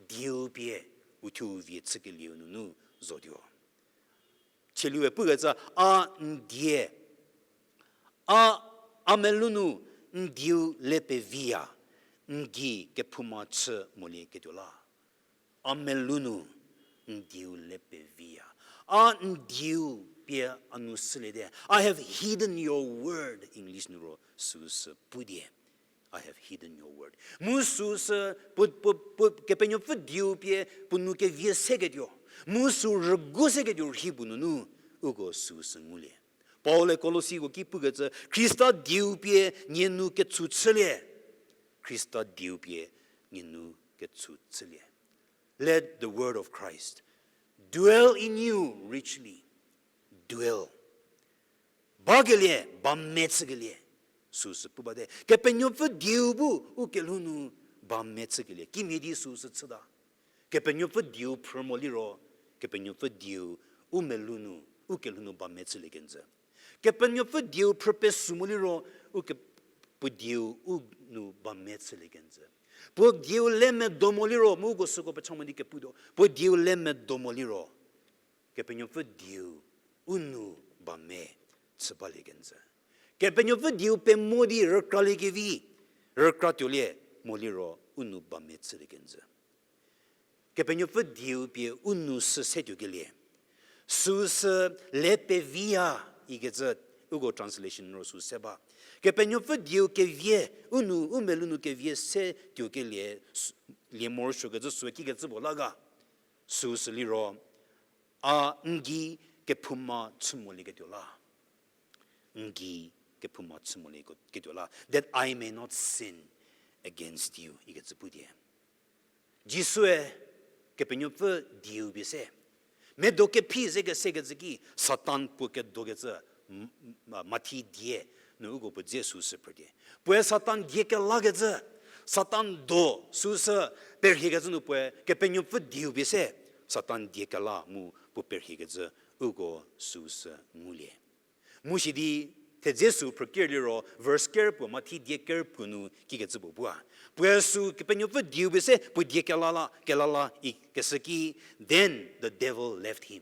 Dieu pie u thuo u vie chükelieu nunu zotuo. Cheliue pukecü a n die, a, a melou nu n dieu le peviya, n gei kephouma chü molieketuo la. A melou nu n dieu le peviya. A n dieu pie a nu süliete. I have hidden your word, English nu ro süsü pu die. I have hidden your word. Mu süsü pu, pu, pu, Kepenuopfü dieu pie puo nou kevie seketuo, mu sü rügu seketuo rhi puo nunu, uko süsü ngulie. Paul-e Kolosiko ki pukecü, Khrista dieu pie nie nu ketshu chülie. Khrista dieu pie nie nu ketshu chülie. Let the word of Christ dwell in you richly. Dwell. Bakelie, ba me chükelie. Süsü pu bate. Kepenuopfü dieu bu u kelhou nu ba me chükelie. Kimhie di süsü chüta. Kepenuopfü dieu phrü mo liro, Kepenuopfü dieu u melou nu, u kelhou nu ba me chülie kenjü. Kepenuopfü dieu phrü pesu mo liro, u ke, puo dieu u nu ba me chülie kenjü. Puo dieu le medo mo liro, mu uko süko pecha mo di keputuo. Puo dieu le medo mo liro, Kepenuopfü dieu u nu ba me chü balie kenjü. Kepenuopfü dieu pemo di rükraliekevi, rükratuolie mo liro u nu ba me chülie kenjü. Kepenuopfü dieu pie u nu sü setuokelie. Süsü le peviya ikecü uko translation ro sü se ba. Kepenuopfü dieu kevie, u nu, u melou nu kevie setuokelie, s-, lie morosuokecü sü kikecü puo la ga. Süsü liro, a n gei kephouma chü molieketuo la. N gei kephouma chü molieketuo la, that I may not sin against you, ikecü pu die. Jisue Kepenuopfü dieu pie se, medo kephi ze kesekecü ki Satan puo kedokecü, m-, m-, Mathi die nu uko puo dze süsü phrü die. Puoe Satan die kelakecü, Satan do süsü perhiekecü nu puoe Kepenuopfü dieu pie se, Satan die kela mu puo perhiekecü uko süsü ngulie. Mu sidi, thedze sü phrü ker liro, verse ker puo, Mathi die ker puo nu kikecü puo bua. Puoe sü Kepenuopfü dieu pie se, puo die kelala, kelala ikeshü ki, then the devil left him.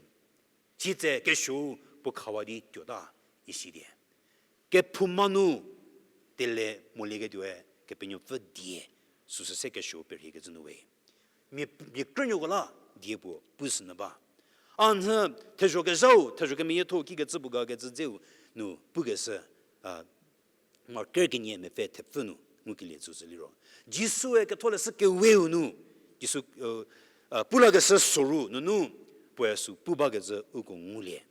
Sitse kesuou puo khawa di tuota, isi die. Kephouma nu tele molieketuoe Kepenuopfü die, süsü se kesuou perhiekecü nu we. Mia, mia krünuoko la die puo pu sünyü ba. A nhü thezho kezhau, thezho kemeyietho kikecü puo ga kecü dzeu nu pukeshü, a, Mark ker kenie mepfü thepfü nu ngukelie tsüshü liro, Jisue ketholeshü keweu nu, Jisu, a, pulakeshü soru nunu, puoe sü pu bakecü uko ngulie.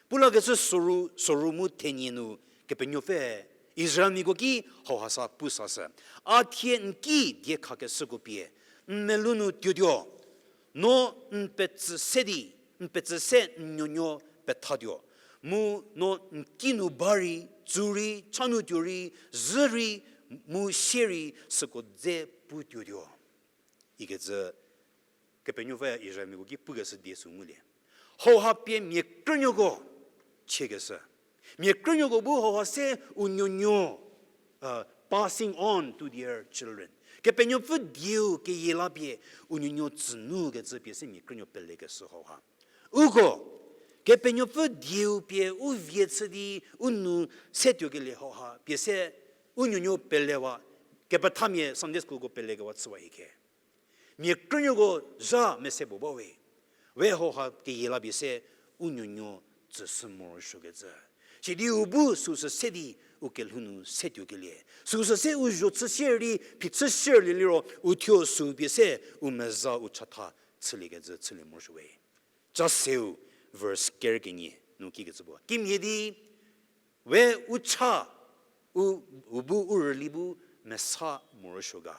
Pulakecü soru, soru mu thenie nu Kepenuopfü Israelmiako ki hauha sa pu sashü. A thie n ki diekhakeshüko pie, n melou nu tuotuo. No n petsü se di, n petsü se n nuonuo pethatuo. Mu no n ki nu ba rei, tsu rei, cha nu tuo rei, zhü rei, mu sie rei, süko dze pu tuotuo. Ikecü Kepenuopfü Israelmiako ki pukeshü die sü ngulie. Hauha pie mia krünuoko chiekeshü. Mia krünuoko bu hauha se u nuonuo, uh, passing on to their children. Kepenuopfü dieu keyie la pie u nuonuo tsünukecü pie se mia krünuo pelekeshü hauha. Uko, Kepenuopfü dieu pie u vie chü di u nu se tuokelie hauha pie se u nuonuo pelewa, kepethamia Sunday schoolko pelekewa chüwa hie khe. Mia krünuoko zha mese puo bawe. We hauha keyie la pie se u nuonuo tsüshü morosuokecü. Sidi u bu süsü se di u kelhou nu se tuokelie. Süsü se u zho chü sier di, phichü sierlie liro, u thuo sü pie se u meza u chatha chüliekecü chülie morosuo we. Cha seu verse ker kenie nu kikecü puo. Kimhie di, we u cha, u, u bu u rüli bu mesa morosuo ga.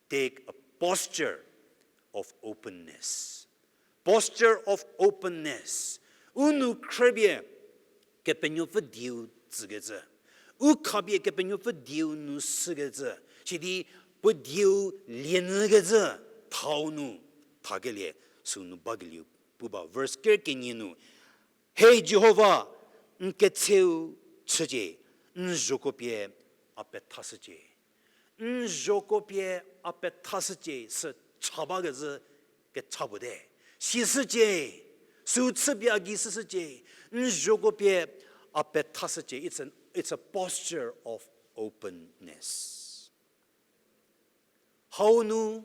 Take a posture of openness. Posture of openness. U nu khrüpie Kepenuopfü dieu tsükecü. U khapie Kepenuopfü dieu nu sükecü. Sidi puo dieu lienyükecü thau nu thakelie sünu bakelieu pu ba. Verse ker kenie nu, Hei Jihova, n ketseu chücie, n zhoko pie a pethashücie. N zhoko pie a pethashücie, sü cha bakecü kecha puo te. Sishücie, sü chüpie a gei shüshücie, n zhoko pie a pethashücie. It's an, it's a posture of openness. Hau nu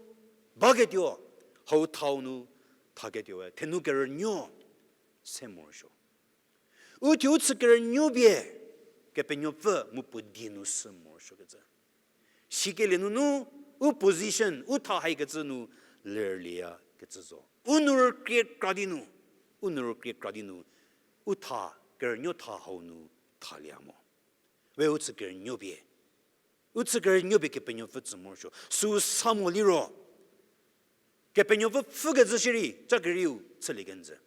baketuo, hau thau nu thaketuoe, thenu kerünuo se morosuo. U thuo u chü kerünuo pie, Kepenuopfü mu puo die nu sü morosuokecü. Sikelie nunu, u position, u tha haikecü nu lerlieyakecü zo. U nu rükrie kra di nu, u nu rükrie kra di nu, u tha, kerünuo tha hau nu thalie mo. We u chü kerünuo pie. U chü kerünuo pie Kepenuopfü tsü morosuo. Sü sa mo liro. Kepenuopfü pfhükecü shierei, cha kerieu chülie kenjü.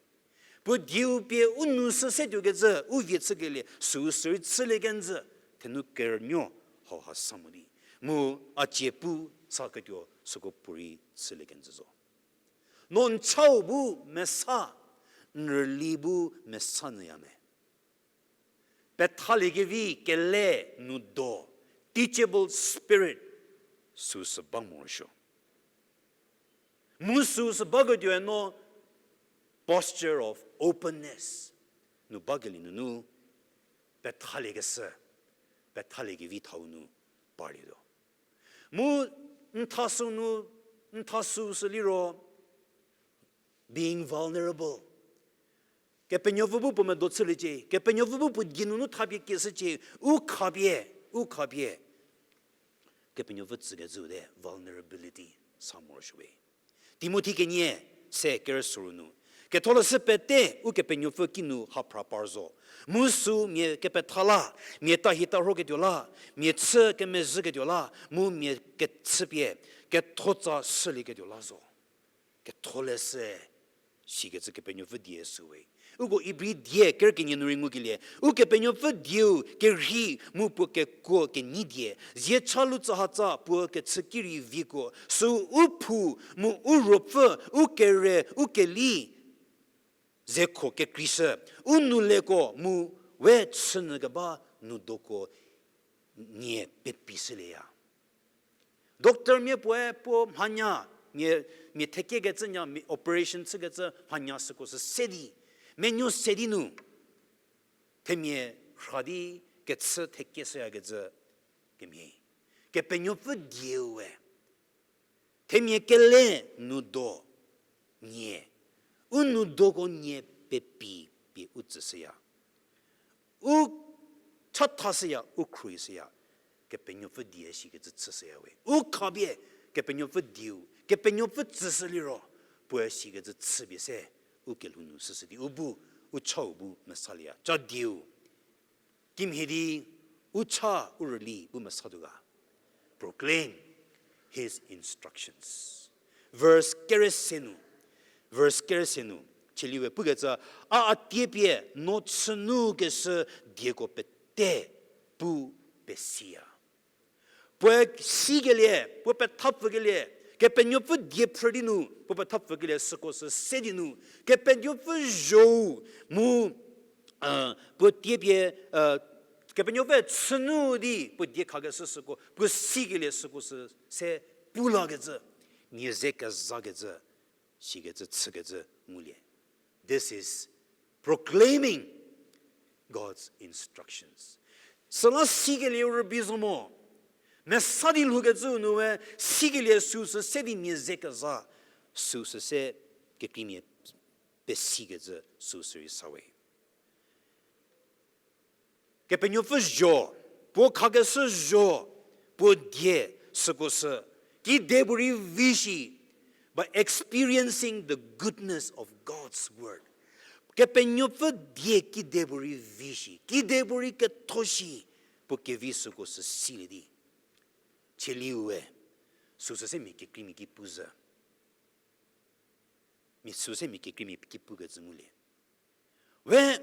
Puo dieu pie u nu sü se tuokecü, u vie chükelie, sü sürei chülie kenjü. thenu kerünuo hauha sa mo di. Mu a cie pu saketuo süko puorei chülie kenjü zo. No n chau bu mesa, n rüli bu mesa nyüya me. Pethaliekevi kele nu do, teachable spirit, süu sü ba morosuo. Mu süu sü baketuoe no posture of openness nu bakelie nunu pethaliekeshü, pethaliekevi thau nu parlietuo. Mu n thasü nu, n thasü sü liro, being vulnerable. Kepenuopfü bu puo medo chüliecie, Kepenuopfü bu puo die nunu thapie kieshücie, u khapie, u khapie. Kepenuopfü tsükecüu te vulnerability sa morosuowe. Timothi kenie se kerüsoru nu, ketholeshü pete Ukepenuopfü kinu haphra par zo. Mu süu mia kepetha la, mia tahi tarhoketuo la, mia chü kemezhüketuo la, mu mia kechüpie kethotsa shülieketuo la zo. Ketholeshü sikecü Kepenuopfü die süwe. Uko Ibri die kerükenie nu rei ngukelie, Ukepenuopfü dieu kerhei mu puo kekuo kenyi die, zie cha lu tsühatsa puo kechü ki rei vikuo, süu u phou mu u ruopfü, u kere, u keli, zekho kekreishü, u nouleko mu we chünyü keba noudoko nie pepishülieya. Doctormia puoe puo mhanya, mia, mia thekiekecü nya, mia operation chükecü mhanya süko sü se di, menuo se di nu, themia rha di kechü thekieshüyakecü kemhie. Kepenuopfü dieu we themia kele nu do nie, u noudoko nie pepi pie u tsüshüya. U chathashüya, u khruohishüya, Kepenuopfü die sikecü chüshüya we. U khapie Kepenuopfü dieu, Kepenuopfü tsüshü liro, puoe sikecü chüpie se, u kelhou nu süshü di u bu, u chau bu mesalieya. Cha dieu, kimhie di u cha u rüli bu mesatuo ga. Proclaim his instructions. Verse kerese nu, verse kerese nu, chüliwe pukecü, a a tiepie no chünukeshü dieko pete pu pesiya. Puoe sikelie, puo pethapfükelie, Kepenuopfü die phrü di nu puo pethapfükelie süko sü se di nu, Kepenuopfü zho-u mu, puo tiepie, Kepenuopfü chünu di puo die khakeshü süko, puo sikelie süko sü se pu lakecü, mia ze kezakecü, sikecü chükecü ngulie. This is proclaiming God's instructions. Süla sikelieu rübei zo mo. Mesa di lhoukecüu nu we sikelie süu sü se di mia ze keza, süu sü se kekreimia pesikecü süu sü rei sa we. Kepenuopfü zho, puo khakeshü zho, puo die süko sü, kidepuorei vi shi, by experiencing the goodness of God's word. Kepenuopfü die kidepuorei vi shi, kidepuorei ketho shi, puo kevi süko sü silie di. Chüliue, süu sü se mia kekreimia ki pu zhü. Mia süu se mia kekreimia ki pukecü ngulie. We,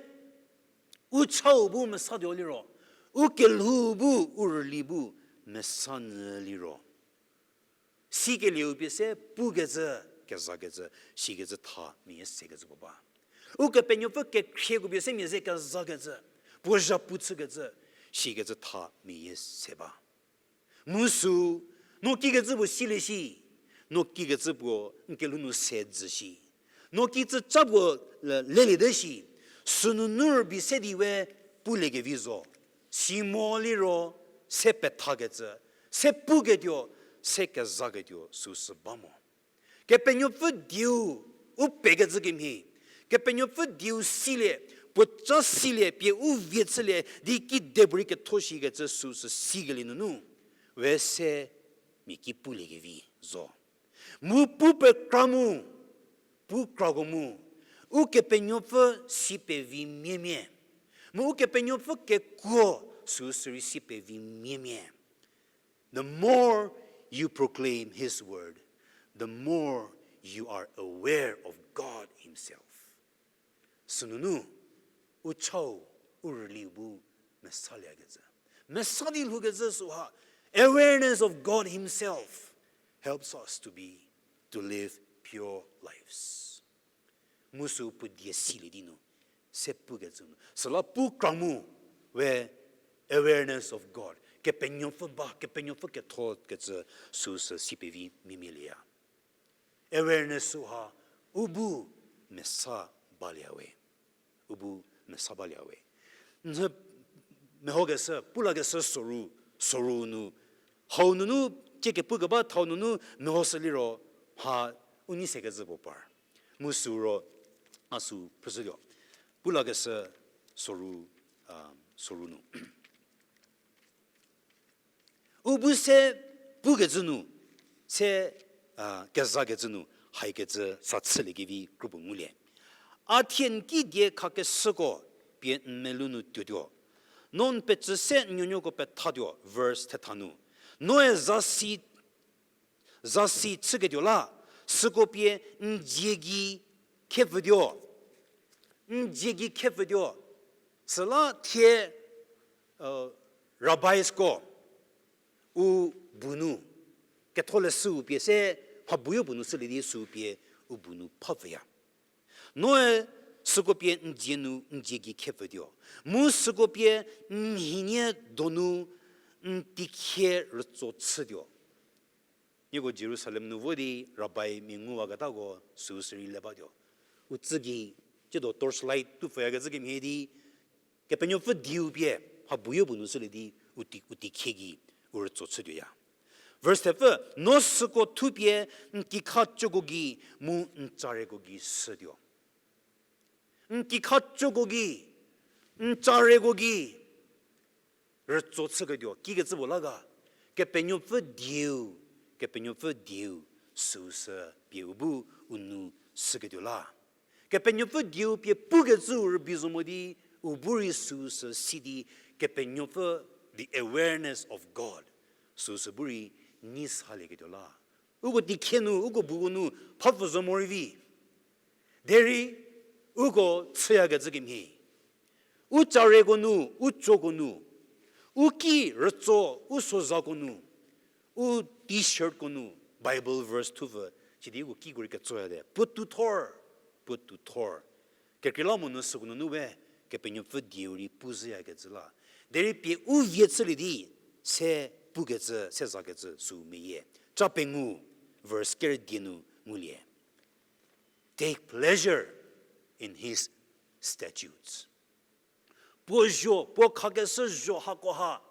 u chau bu mesatuo liro, u kelhou bu, u rüli bu mesa nyü liro, sikelieu pie se pukecü, kezakecü, sikecü tha mia sekecü puo ba. Ukepenuopfü kekhrieko pie se mia ze kezakecü, puo zhapu chükecü, sikecü tha mia se ba. Mu süu, no kikecü puo silie shi, no kikecü puo n kelhou nu se dzü shi, no kicü ca puo le-, leliete shi, sünunu rübei se di we puliekevi zo, si mo liro, se pethakecü, se puketuo, se kezaketuo süu sü ba mo. Kepenuopfü dieu u pekecü kemhie, Kepenuopfü dieu silie, puoca silie pie u vie chülie di kidepuorei ketho shikecü süu sü sikelie nunu, we se mia ki puliekevi zo. Mu pu pekra mu, pu krako mu, Ukepenuopfü si pevi miemie. Mu Ukepenuopfü kekuo süu sü rei si pevi miemie. The more you proclaim his word, the more you are aware of God himself. Sünunu, u chau, u rüli bu mesaliekecü. Mesa di lhoukecü süha, awareness of God Himself helps us to be, to live pure lives. Mu sü puo die silie di nu, se pukecü nu. Süla pu kra mu, we awareness of God. Kepenuopfü ba, Kepenuopfü ketho kecü süsü si pevi mimilieya. Awareness süha, u bu mesa balie we. U bu mesa balie we. Nhü mehokeshü, pulakeshü soru, soru nu. Hau nunu, cie kepukeba thau nunu, mehoshü liro, mha u nei sekecü puo par. Mu süro, a sü phrüshütuo. Pulakeshü soru, soru nu. U bu se pukecü nu, se, kezakecü nu, haikecü sa chüliekevi kropuo ngulie. A thie n ki die khakeshüko pie n melou nu tuotuo. No n pecü se n nuonuoko pethatuo, verse thetha nu. Noe zasi, zasi chüketuo la, süko pie n dzie gei khepfütuo. N dzie gei khepfütuo. Süla thie, rabbis ko, u bu nu, ketholeshüu pie se, mha buyo puo nu shülie di sü pie, u bu nu phapfüya. Noe süko pie n dzie nu, n dzie gei khepfütuo. Mu süko pie n mhinie donu, n tikhie rütso chütuo. Nieko Jerusalem nu vo di rabbi mia nguwaketako süu sürei le batuo. U tsü gei, tsiedo torchlight tu pfhüyakecü kemhie di, Kepenuopfü dieu pie, mha buyo puo nu shülie di, u ti, u tikhie gei, u rütso chütuoya. Verse thepfü, no süko thupie, n kikha coko gei, mu n careko gei shütuo. N kikha coko gei, n careko gei, rütso chüketuo, kikecü puo la ga, Kepenuopfü dieu, Kepenuopfü dieu, süu sü pie u bu u nu shüketuo la. Kepenuopfü dieu pie pukecüu rübei zo mo di, u bu rei süu sü si di, Kepenuopfü, the awareness of God, süu sü bu rei nei salieketuo la. Uko tikhie nu, uko buko nu, phapfü zo morei vi. Derei, uko chüyakecü kemhie. U careko nu, u coko nu, u ki rütso, u sozako nu, u t-shirtko nu, Bible verse thupfü, sidi uko kiko rei ketsoyate. Puotou thor, puotou thor. Kekreilamonyü süko nunu we, Kepenuopfü dieu rei pu zhüyakecü la. Derei pie u vie chülie di, se pukecü, se zakecü, süu meyie. Ca pengou, verse kerüdie nu ngulie. Take pleasure in his statutes. Puo zho, puo khakeshü zho hakoha,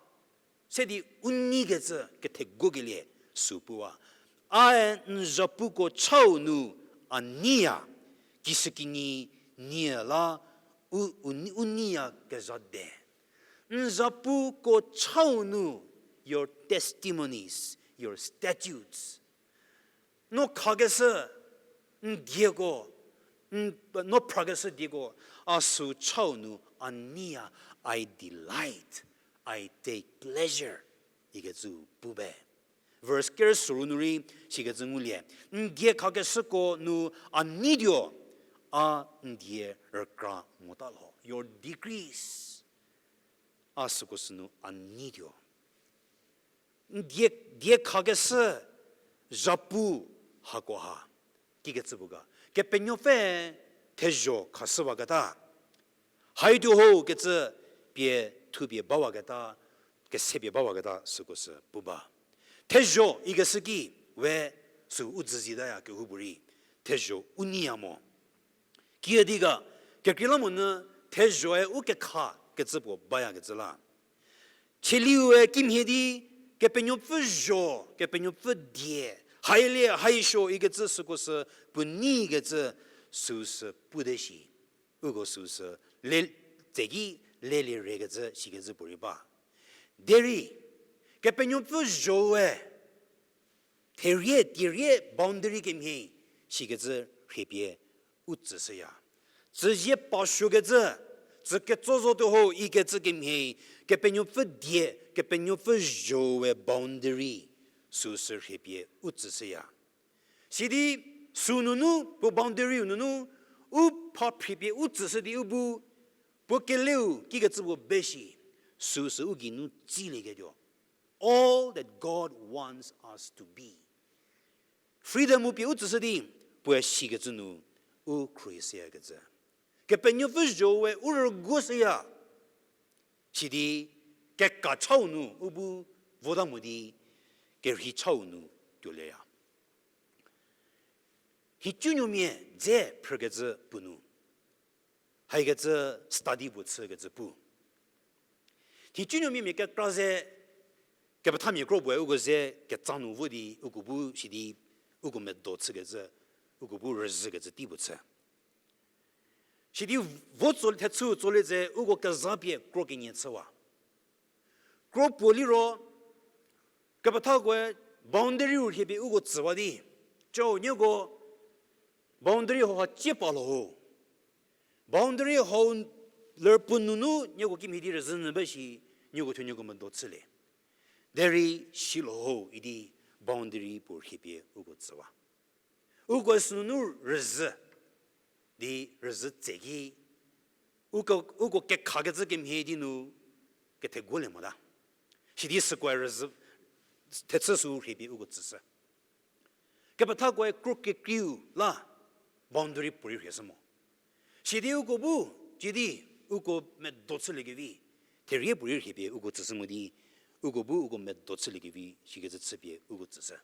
se di u neikecü kethegukelie süu puwa. Ae n zhapuko chau nu a neiya, kishükinyi nie la u, u, u neiyakezha de. N zhapuko chau nu, your testimonies, your statutes. No khakeshü, n dieko, n, no phrakeshü dieko, a süu chau nu a neiya, I delight, I take pleasure, ikecü pu be. Verse kerü soru nu rei sikecü ngulie, n die khakeshüko nu a neituo, a n die rükra mota lho. Your decrees, a süko sünu a neituo. N die, die khakeshü zhapu hakoha. Kikecü pu ga. Kepenuopfü thezho khashüwaketa. Haituo ho kecü pie thupie bawaketa, kesepie bawaketa süko sü pu ba. Thezho ikeshü ki we sü u dzüzitaya kehoupuorei. Thezho u neiya mo. Kiüdi ga, kekreilamonyü thezhoe u kekha kecü puo bayakecü la. Cheliue kimhie di, Kepenuopfü zho, Kepenuopfü die, hailie, haisuo ikecü süko sü puo neikecü süu sü pute shi. Uko süu sü le, tseki lelie rekecü sikecü puorei ba. Derei, Kepenuopfü zhoe, therie, tierie, boundary kemhie, sikecü rhiepie u tsüshüya. Tsüzie pasuokecü, tsü ketso zotuo ho ikecü kemhie, Kepenuopfü die, Kepenuopfü zhoe boundary, süu sü rhiepie u tsüshüya. Sidi, sünunu, puo boundary-u nunu, u pha phripie u tsüshü di u bu, puo keleu kikecü puo be shi. Süsü u geinu tsilieketuo. All that God wants us to be. Freedom-u pie u tsüshü di, puoe sikecü nu u khruohi shüyakecü. Kepenuopfü zho-ue u rüguoshüya. Sidi kekachau nu u bu vota mo di, kerhei chau nu tuolieya. Nhicunuomia dze phrükecü puo nu, haikecü study puo chükecü pu. Nhicunuomia mia kekra ze, kepethamia kro puoe uko ze ketsa nu vo di, uko bu sidi, uko medo chükecü, uko bu rüzhükecü tei puo chü. Sidi vo tso thechü tsolie tse uko kezapie kro kenie chüwa. Kro puo liro, kepethakoe boundary-u rhiepie uko tsüwa di. Chau nieko boundary hauha cie pa lho ho. Boundary hau lerpu nunu nieko kimhie di rüzhü nyü ba shi, nieko thuo nieko medo chülie. Derei si lho ho idi boundary puo rhiepie uko tsüwa. Uko sünunu rüzhü, di rüzhü tseki, uko, uko kekhakecü kemhie di nu ketheguolie mota. Sidi sükoe rüzhü, thechü sü rhiepie uko tsüshü. Kepethakoe kro kekreiu la boundary puorei rhieshü mo. Sidi uko bu, sidi uko medo chüliekevi, therie puorei rhiepie uko tsüshü mo di, uko bu uko medo chüliekevi, sikecü chüpie uko tsüshü.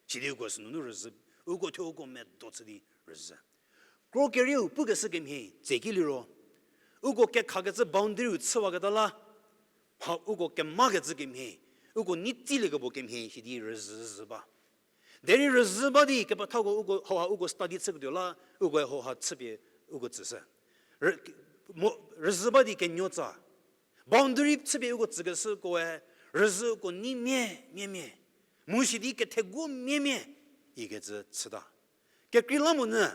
Sidi uko sünunu rüzhü, uko thuo uko medo chü di rüzhü. Kro kerieu pukeshü kemhie, tseki liro. Uko kekhakecü boundary-u chüwaketa la, ha uko kemakecü kemhie, uko nei tsiliekevo kemhie, sidi rüzhü ba. Derei rüzhü ba di kepethako uko, hauha uko study chüketuo la, uko hauha chüpie uko tsüshü. Rü-, mo, rüzhü ba di kenuotsa. Boundary chüpie uko tsükeshükoe, rüzhü uko nei mia, mia, mia. Mu sidi ketheguo mia, mia, ikecü chüta. Kekreilamonyü,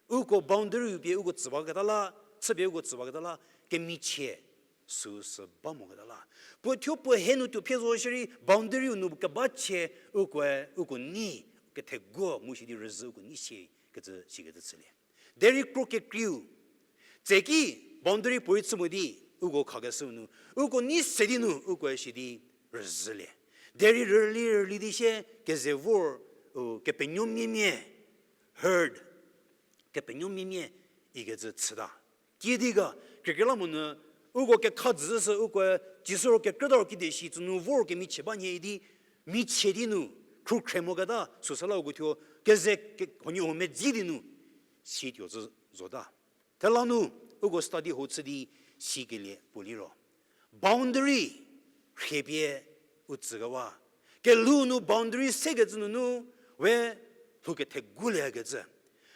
uko boundary-u pie uko tsüwaketa la, chüpie uko tsüwaketa la, kemichie süsü ba moketa la. Puo thuo puo he nu tuo phie zo shierei boundary-u nu keba chie ukoe uko nei ketheguo mu sidi rüzhü uko nei sie kecü sikecü chülie. Derei kro kekreiu, tseki boundary puorei chü mo di, uko khakeshü nu, uko nei se di nu, ukoe sidi rüzhülie. Derei rüli rüli di sie keze vor, u, kepenuo mia mia, herd, kepenuo mia mia, ikecü chüta. Kiüdi ga, kekreilamonyü, uko kekha dzü sü ukoe, cisüro kekrütaro kide shi tsünu vor kemichie ba nhie idi, michie di nu, khrukhre moketa, süsü la uko thuo, keze ke-, huoniehuo medzi di nu, si tuo zü zota. Thela nu, uko study hou chü di, sikelie puo liro. Boundary rhiepie u tsükewa. Kelhou nu boundary sekecü nunu, we lhou ketheguolieyakecü.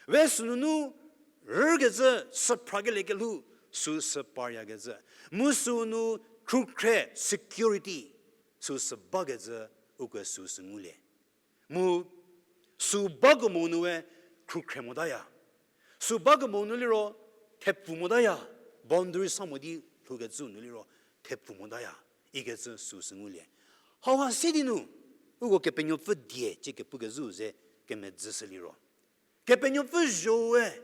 We sünunu rükecü, süphrakelie kelhou, süsü paryakecü. Mu sünu khrukhre security, süsü bakecü, uko süsü ngulie. Mu sü bakemo nu we khrukhre motaya. Sü bakemo nu liro thepfu motaya. Boundary sa mo di lhoukecü nu liro thepfu motaya. Ikecü süsü ngulie. Hauha se di nu, uko Kepenuopfü die cie kepukezhü ze kemedzüshü liro. Kepenuopfü zho-e,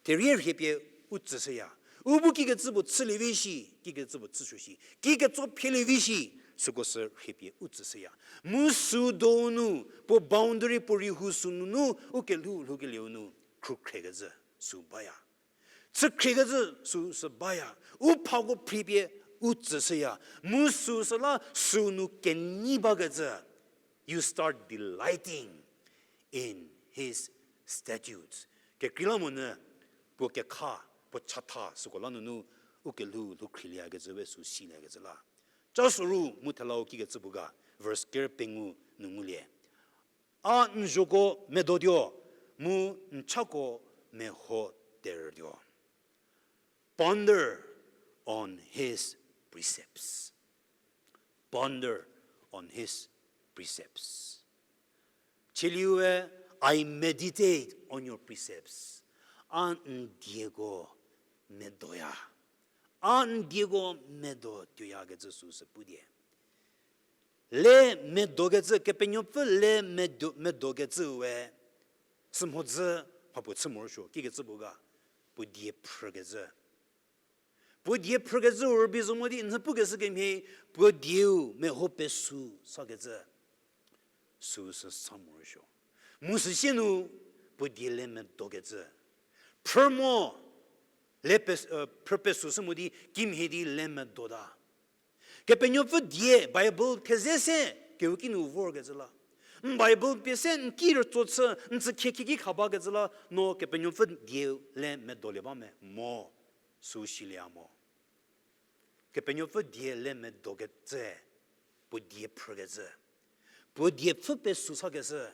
therie rhiepie u tsüshüya. U bu kikecü puo chülievi shi, kikecü puo chüsuo shi, kikecü phielie vi shi, süko sü rhiepie u tsüshüya. Mu sü donu, puo boundary puo rei hu sünunu, u kelhou lhoukelieu nu, khrukhrekecü sü baya. Chükhriekecü süsü baya. U phako phripie u tsüshüya. Mu süsüla sünu kenei bakecü. You start delighting in his statutes. Kekreilamonyü, puo kekha, puo chatha süko la nunu, u kelhou lhoukhrielieyakecü we sü silieyakecü la. Ca soru mu thelau kikecü puo ga, verse ker pengou nu ngulie. A n zhoko medotuo, mu n chako meho terütuo. Ponder on his precepts. Ponder on his precepts. Chiliue, I meditate on your precepts. A n dieko medoya. A n dieko medo tuoyakecü süsü pudie. Le medokecü, Kepenuopfü le medo-, medokecüe, sümhodzü mhapuo chü morosuo, kikecü puo ga, puo die phrükecü. Puo die phrükecü rübei zo mo di n pukeshü kemhie, puo dieu meho pesü sakecü, süu sü sa morosuo. Mu süsie nu puo die le medokecü. Phrü mo, le pe-, phrü pesü sü mo di kimhie di le medota. Kepenuopfü die Bible theze se kehouki nu vorkecü la, n Bible pie se n ki rütso chü, n tsü khie khie ki kha bakecü la, no Kepenuopfü die le medolie ba me mo, süu silie mo. Kepenuopfü die le medokecü, puo die phrükecü. Puo die pfhü pesü sakeshü,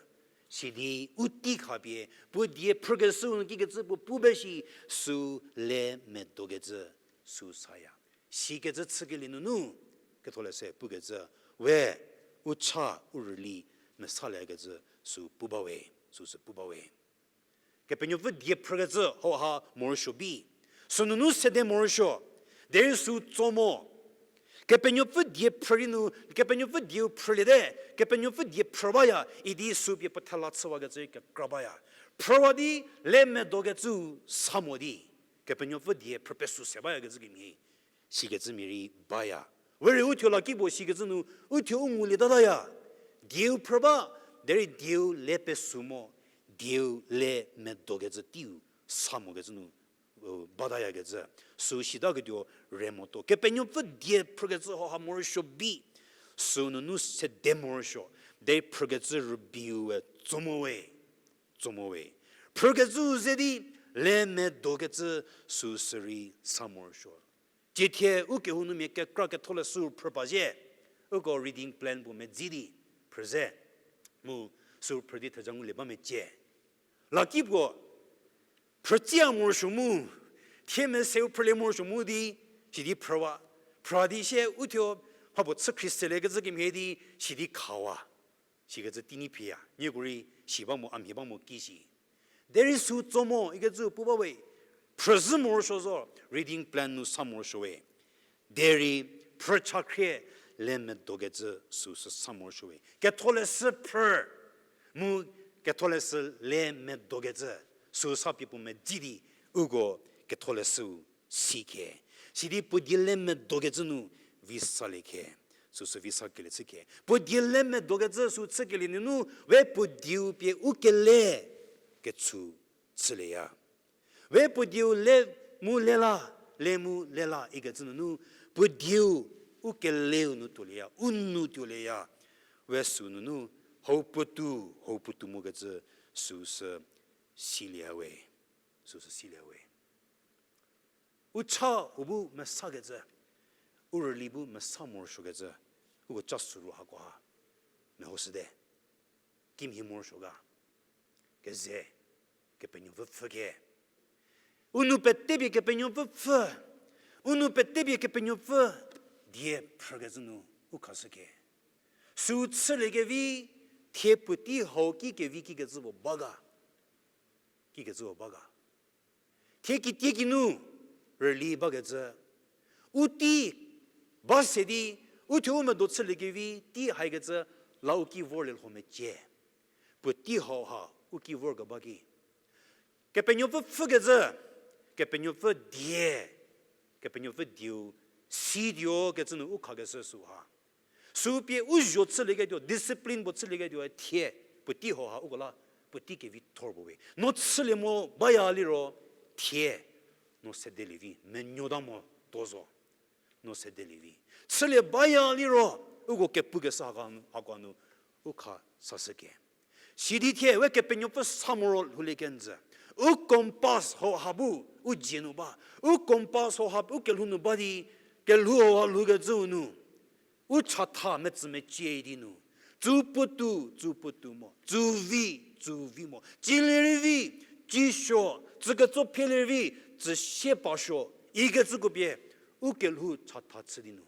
sidi u tei khapie, puo die phrükeshüu nu kikecü puo pu ba shi, süu le medokecü, süu saya. Sikecü chükelie nunu, ketholeshü pukecü, we, u cha, u rüli, mesaliekecü, süu pu bawe, süu sü pu bawe. Kepenuopfü die phrükecü hauha morosuo bi. Sünunu sede morosuo. Derei sü tso mo. Kepenuopfü die phrü rei nu, Kepenuopfü dieu phrüliete, Kepenuopfü die phrü baya, idi sü pie puo thela chüwakecü rei kekra baya. Phrüwa di le medokecü sa mo di. Kepenuopfü die phrü pesü se bayakecü kemhie. Sikecü mia rei baya. We rei uthuo lakipuo sikecü nu, uthuo u ngulie tataya. Dieu phrü ba, derei dieu le pesü mo, dieu le medokecü teiu sa mokecü nu, batayakecü. Sü sitaketuo re motuo. Kepenuopfü die phrükecü hauha morosuo bi. Sünunu sede morosuo. Derei phrükecü rübeiu we tso mo we. Tso mo we. Phrükecüu ze di le medokecü süu sü rei sa morosuo. Ciethie ukehou nu mia kekra ketholeshüu phrü pa zhie. Uko reading plan puo medzi di phrü ze. Mu süu phrü di theja ngulie ba mecie. Lakipuo phrütsia morosuo mu, thie meseu phrülie morosuo mu di, sidi phrüwa, phrü di sie uthuo mhapuo chü khrieseliekecü kemhie di, sidi khawa. Sikecü tei ni phiya, nieko rei si ba mo, a mhie ba mo ki shi. Derei sü tso mo ikecü pu ba we, phrüzhü morosuo zo, reading plan nu sa morosuo we. Derei phrü chakhrie le medokecü süu sü sa morosuo we. Ketholeshü phrü, mu ketholeshü le medokecü, süu sa pie puo medzi di, uko ketholeshüu si khe. Sidi puo die le medokecü nu vi salie khe. Süu sü vi sakelie chü khe. Puo die le medokecü süu chükelie nunu, we puo dieu pie u kele kechü chülieya. We puo dieu le mu lela, le mu lela ikecü nunu, puo dieu u keleu nu tuolieya, u nu tuolieya. We sü nunu, hau puotou, hau puotou mokecü süu sü silie we. Süu sü silie we. U cha u bu mesakecü, u rüli bu mesa morosuokecü, uko cha süru hakoha mehoshüte. Kimhie morosuo ga. Keze, Kepenuopfü pfhü khe. U nou petepie Kepenuopfü pfhü. U nou petepie Kepenuopfü die phrükecü nu u khashü khe. Süu chüliekevi, thie puotei hau ki kevi kikecü puo ba ga. Kikecü puo ba ga. Thie kitiekinu rüli bakecü. U tei ba se di, uthuo u medo chüliekevi tei haikecü la u ki vorlie lho mecie. Puotei hauha u ki vorkeba ki. Kepenuopfü pfhükecü, Kepenuopfü die, Kepenuopfü dieu, si dieu kecü nu u khakeshü süha. Süu pie u zho chülieketuo, discipline puo chülieketuo thie, puotei hauha uko la, puotei kevithor puo we. No chülie mo baya liro, thie, no sedelie vi, menuota mo tuo zo. No sedelie vi. Chülie baya liro, uko kepukeshü hako nu, hako nu, u kha sashü khe. Sidi thie, we Kepenuopfü sa moro lhoulie kenjü. U compass hauha bu, u dzie nu ba. U compass hauha u kelhou nu ba di, kelhou hauha lhoukecüu nu. U chatha metsü mecie di nu. Tsü puotou, tsü puotou mo. Tsü vi, tsü vi mo. Cilie rei vi, ci suo. Tsü ketso phielie rei vi, tsü sie pa suo. Ikecüko pie, u kelhou chatha chü di nu.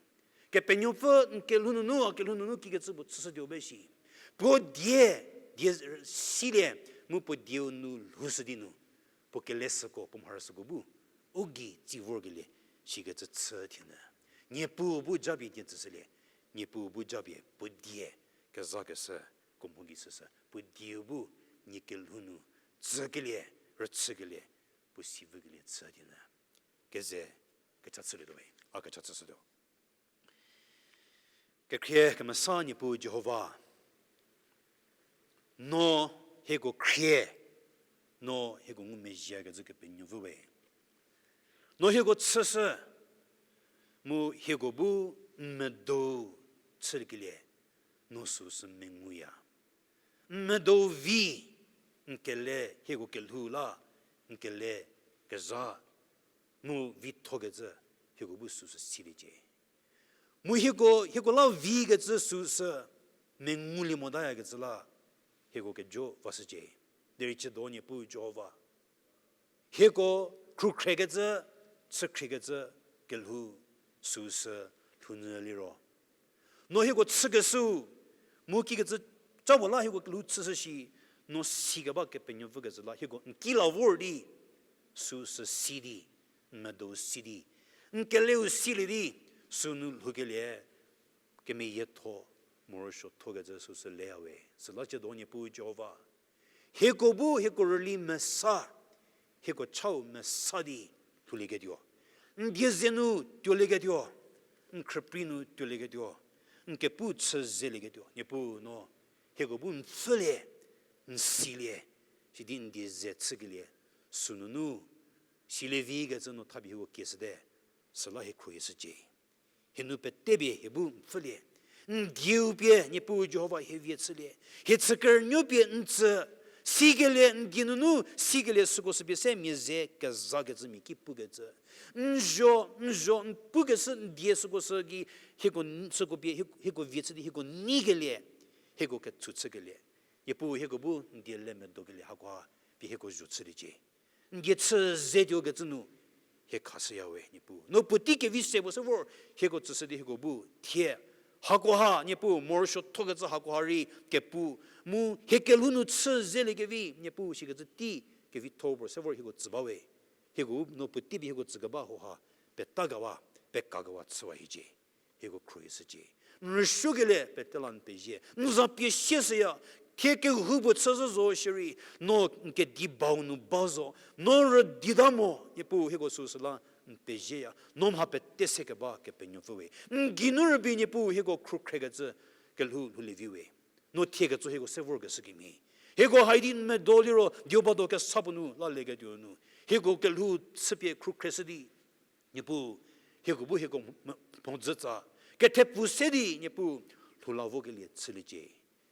Kepenuopfü n kelhou nunu, a kelhou nunu kikecü puo chüshütuo be shi. Puo die, die silie, mu puo dieu nu lhoushü di nu. Puo kele süko, puo mharü süko bu, u gei tsi vorkelie, shikecü chü thienyü. Niepuu bu japie die tsüshülie, Niepuu bu japie puo die kezakeshü, ko mho gei chüshü, puo dieu bu nie kelhou nu tsükelie, rüchükelie, puo si vükelie chü thienyü. Keze, Kecha chülietuo we, a kecha chüshütuo. Kekhrie kemesa Niepuu Jihova, no hieko khrie, no hieko ngumezhiekecü Kepenuopfü we. No hieko chüshü, mu hieko bu n medou chüliekelie, no süu sü menguya. N medou vi, n kele hieko kelhou la, n kele kezha, mu vithokecü, hieko bu süu sü siliecie. Mu hieko, hieko la vikecü süu sü mengulie motayakecü la, hieko kejo vashücie. Derei chüdo Niepuu Jihova, hieko khrukhrekecü, chükhriekecü kelhou süu sü lhounyü liro, no hieko chükeshüu, mu kikecü ca puo la hieko kelhou chüshü shi, no sikeba Kepenuopfükecü la hieko n ki la vor di, süu sü si di, n medou si di, n keleu silie di, sünu lhoukelie kemeyietho, morosuothokecü süu sü leya we. Süla chüdo Niepuu Jihova, hieko bu hieko rüli mesa, hieko chau mesa di lhoulieketuo, n die ze nu tuolieketuo, n khrüprei nu tuolieketuo, n kepu chü zelieketuo, Niepuu no hieko bu n pfhülie, n silie, sidi n die ze chükelie, sünunu silie vikecü no thapie hieko kieshüte, süla hie khruohishücie. Hie nu petepie hie bu n pfhülie. N dieu pie Niepuu Jihova hie vie chülie. Hie chü kerünuo pie n tsü. Sikelie n die nunu, sikelie süko sü pie se mia ze kezakecü mia ki pukecü, n zho, n zho n pukeshü n die süko sü gei, hieko n-, süko pie hie-, hieko vie chü di hieko neikelie, hieko kethu chükelie, Niepuu hieko bu n die le medokelie hakoha pie hieko zho chüliecie. N die chü zetuokecü nu hie khashüya we, Niepuu. No puotei kevi se puo se vor hieko tsüshü di hieko bu thie, hakoha Niepuu morosuothokecü hakoha rei kepu, mu hie kelhou nu chü zeliekevi Niepuu sikecü tei kevitho puo se vor hieko tsü ba we. Hieko no puotei pie hieko tsükeba hoha, petakewa, pekakewa chüwa hiecie. Hieko khruohishücie. N rüsuokelie pete la n pezie. N za pie sieshüya. Thie kehoupuo chüzhü zo shierei, no n kedi bau nu ba zo. No rüdita mo, Niepuu hieko süu süla n pezieya. No mha pete sekeba Kepenuopfü we. N geinu rübei Niepuu hieko khrukhrekecü kelhou lhoulievi we. No thie ketso hieko se vorkeshü kemhie, hieko haidi n medo liro, dioba do kesa puo nu la leketuo nu, hieko kelhou chüpie khrukhre shü di, Niepuu, hieko bu hieko mho-, mhodzütsa kethepfu se di, Niepuu, lhou la vokelie chüliecie.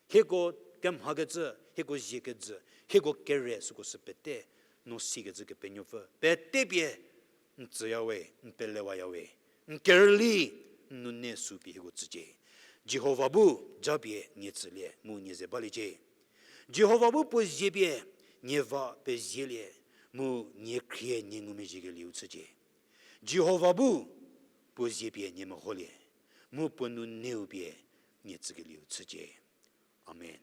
Hieko kemhakecü, hieko ziekecü, hieko kere süko sü pete, no sikecü Kepenuopfü pete pie n tsüya we, n pelewaya we, n kerüli, n nune sü pie hieko tsücie. Jihova bu japie nie tsülie mu nie ze baliecie. Jihova bu puo zie pie nie va pezielie mu nie khrie nie ngumezhiekelieu chücie. Jihova bu puo zie pie nie meholie mu puo nuneu pie nie tsükelieu chücie. Amen.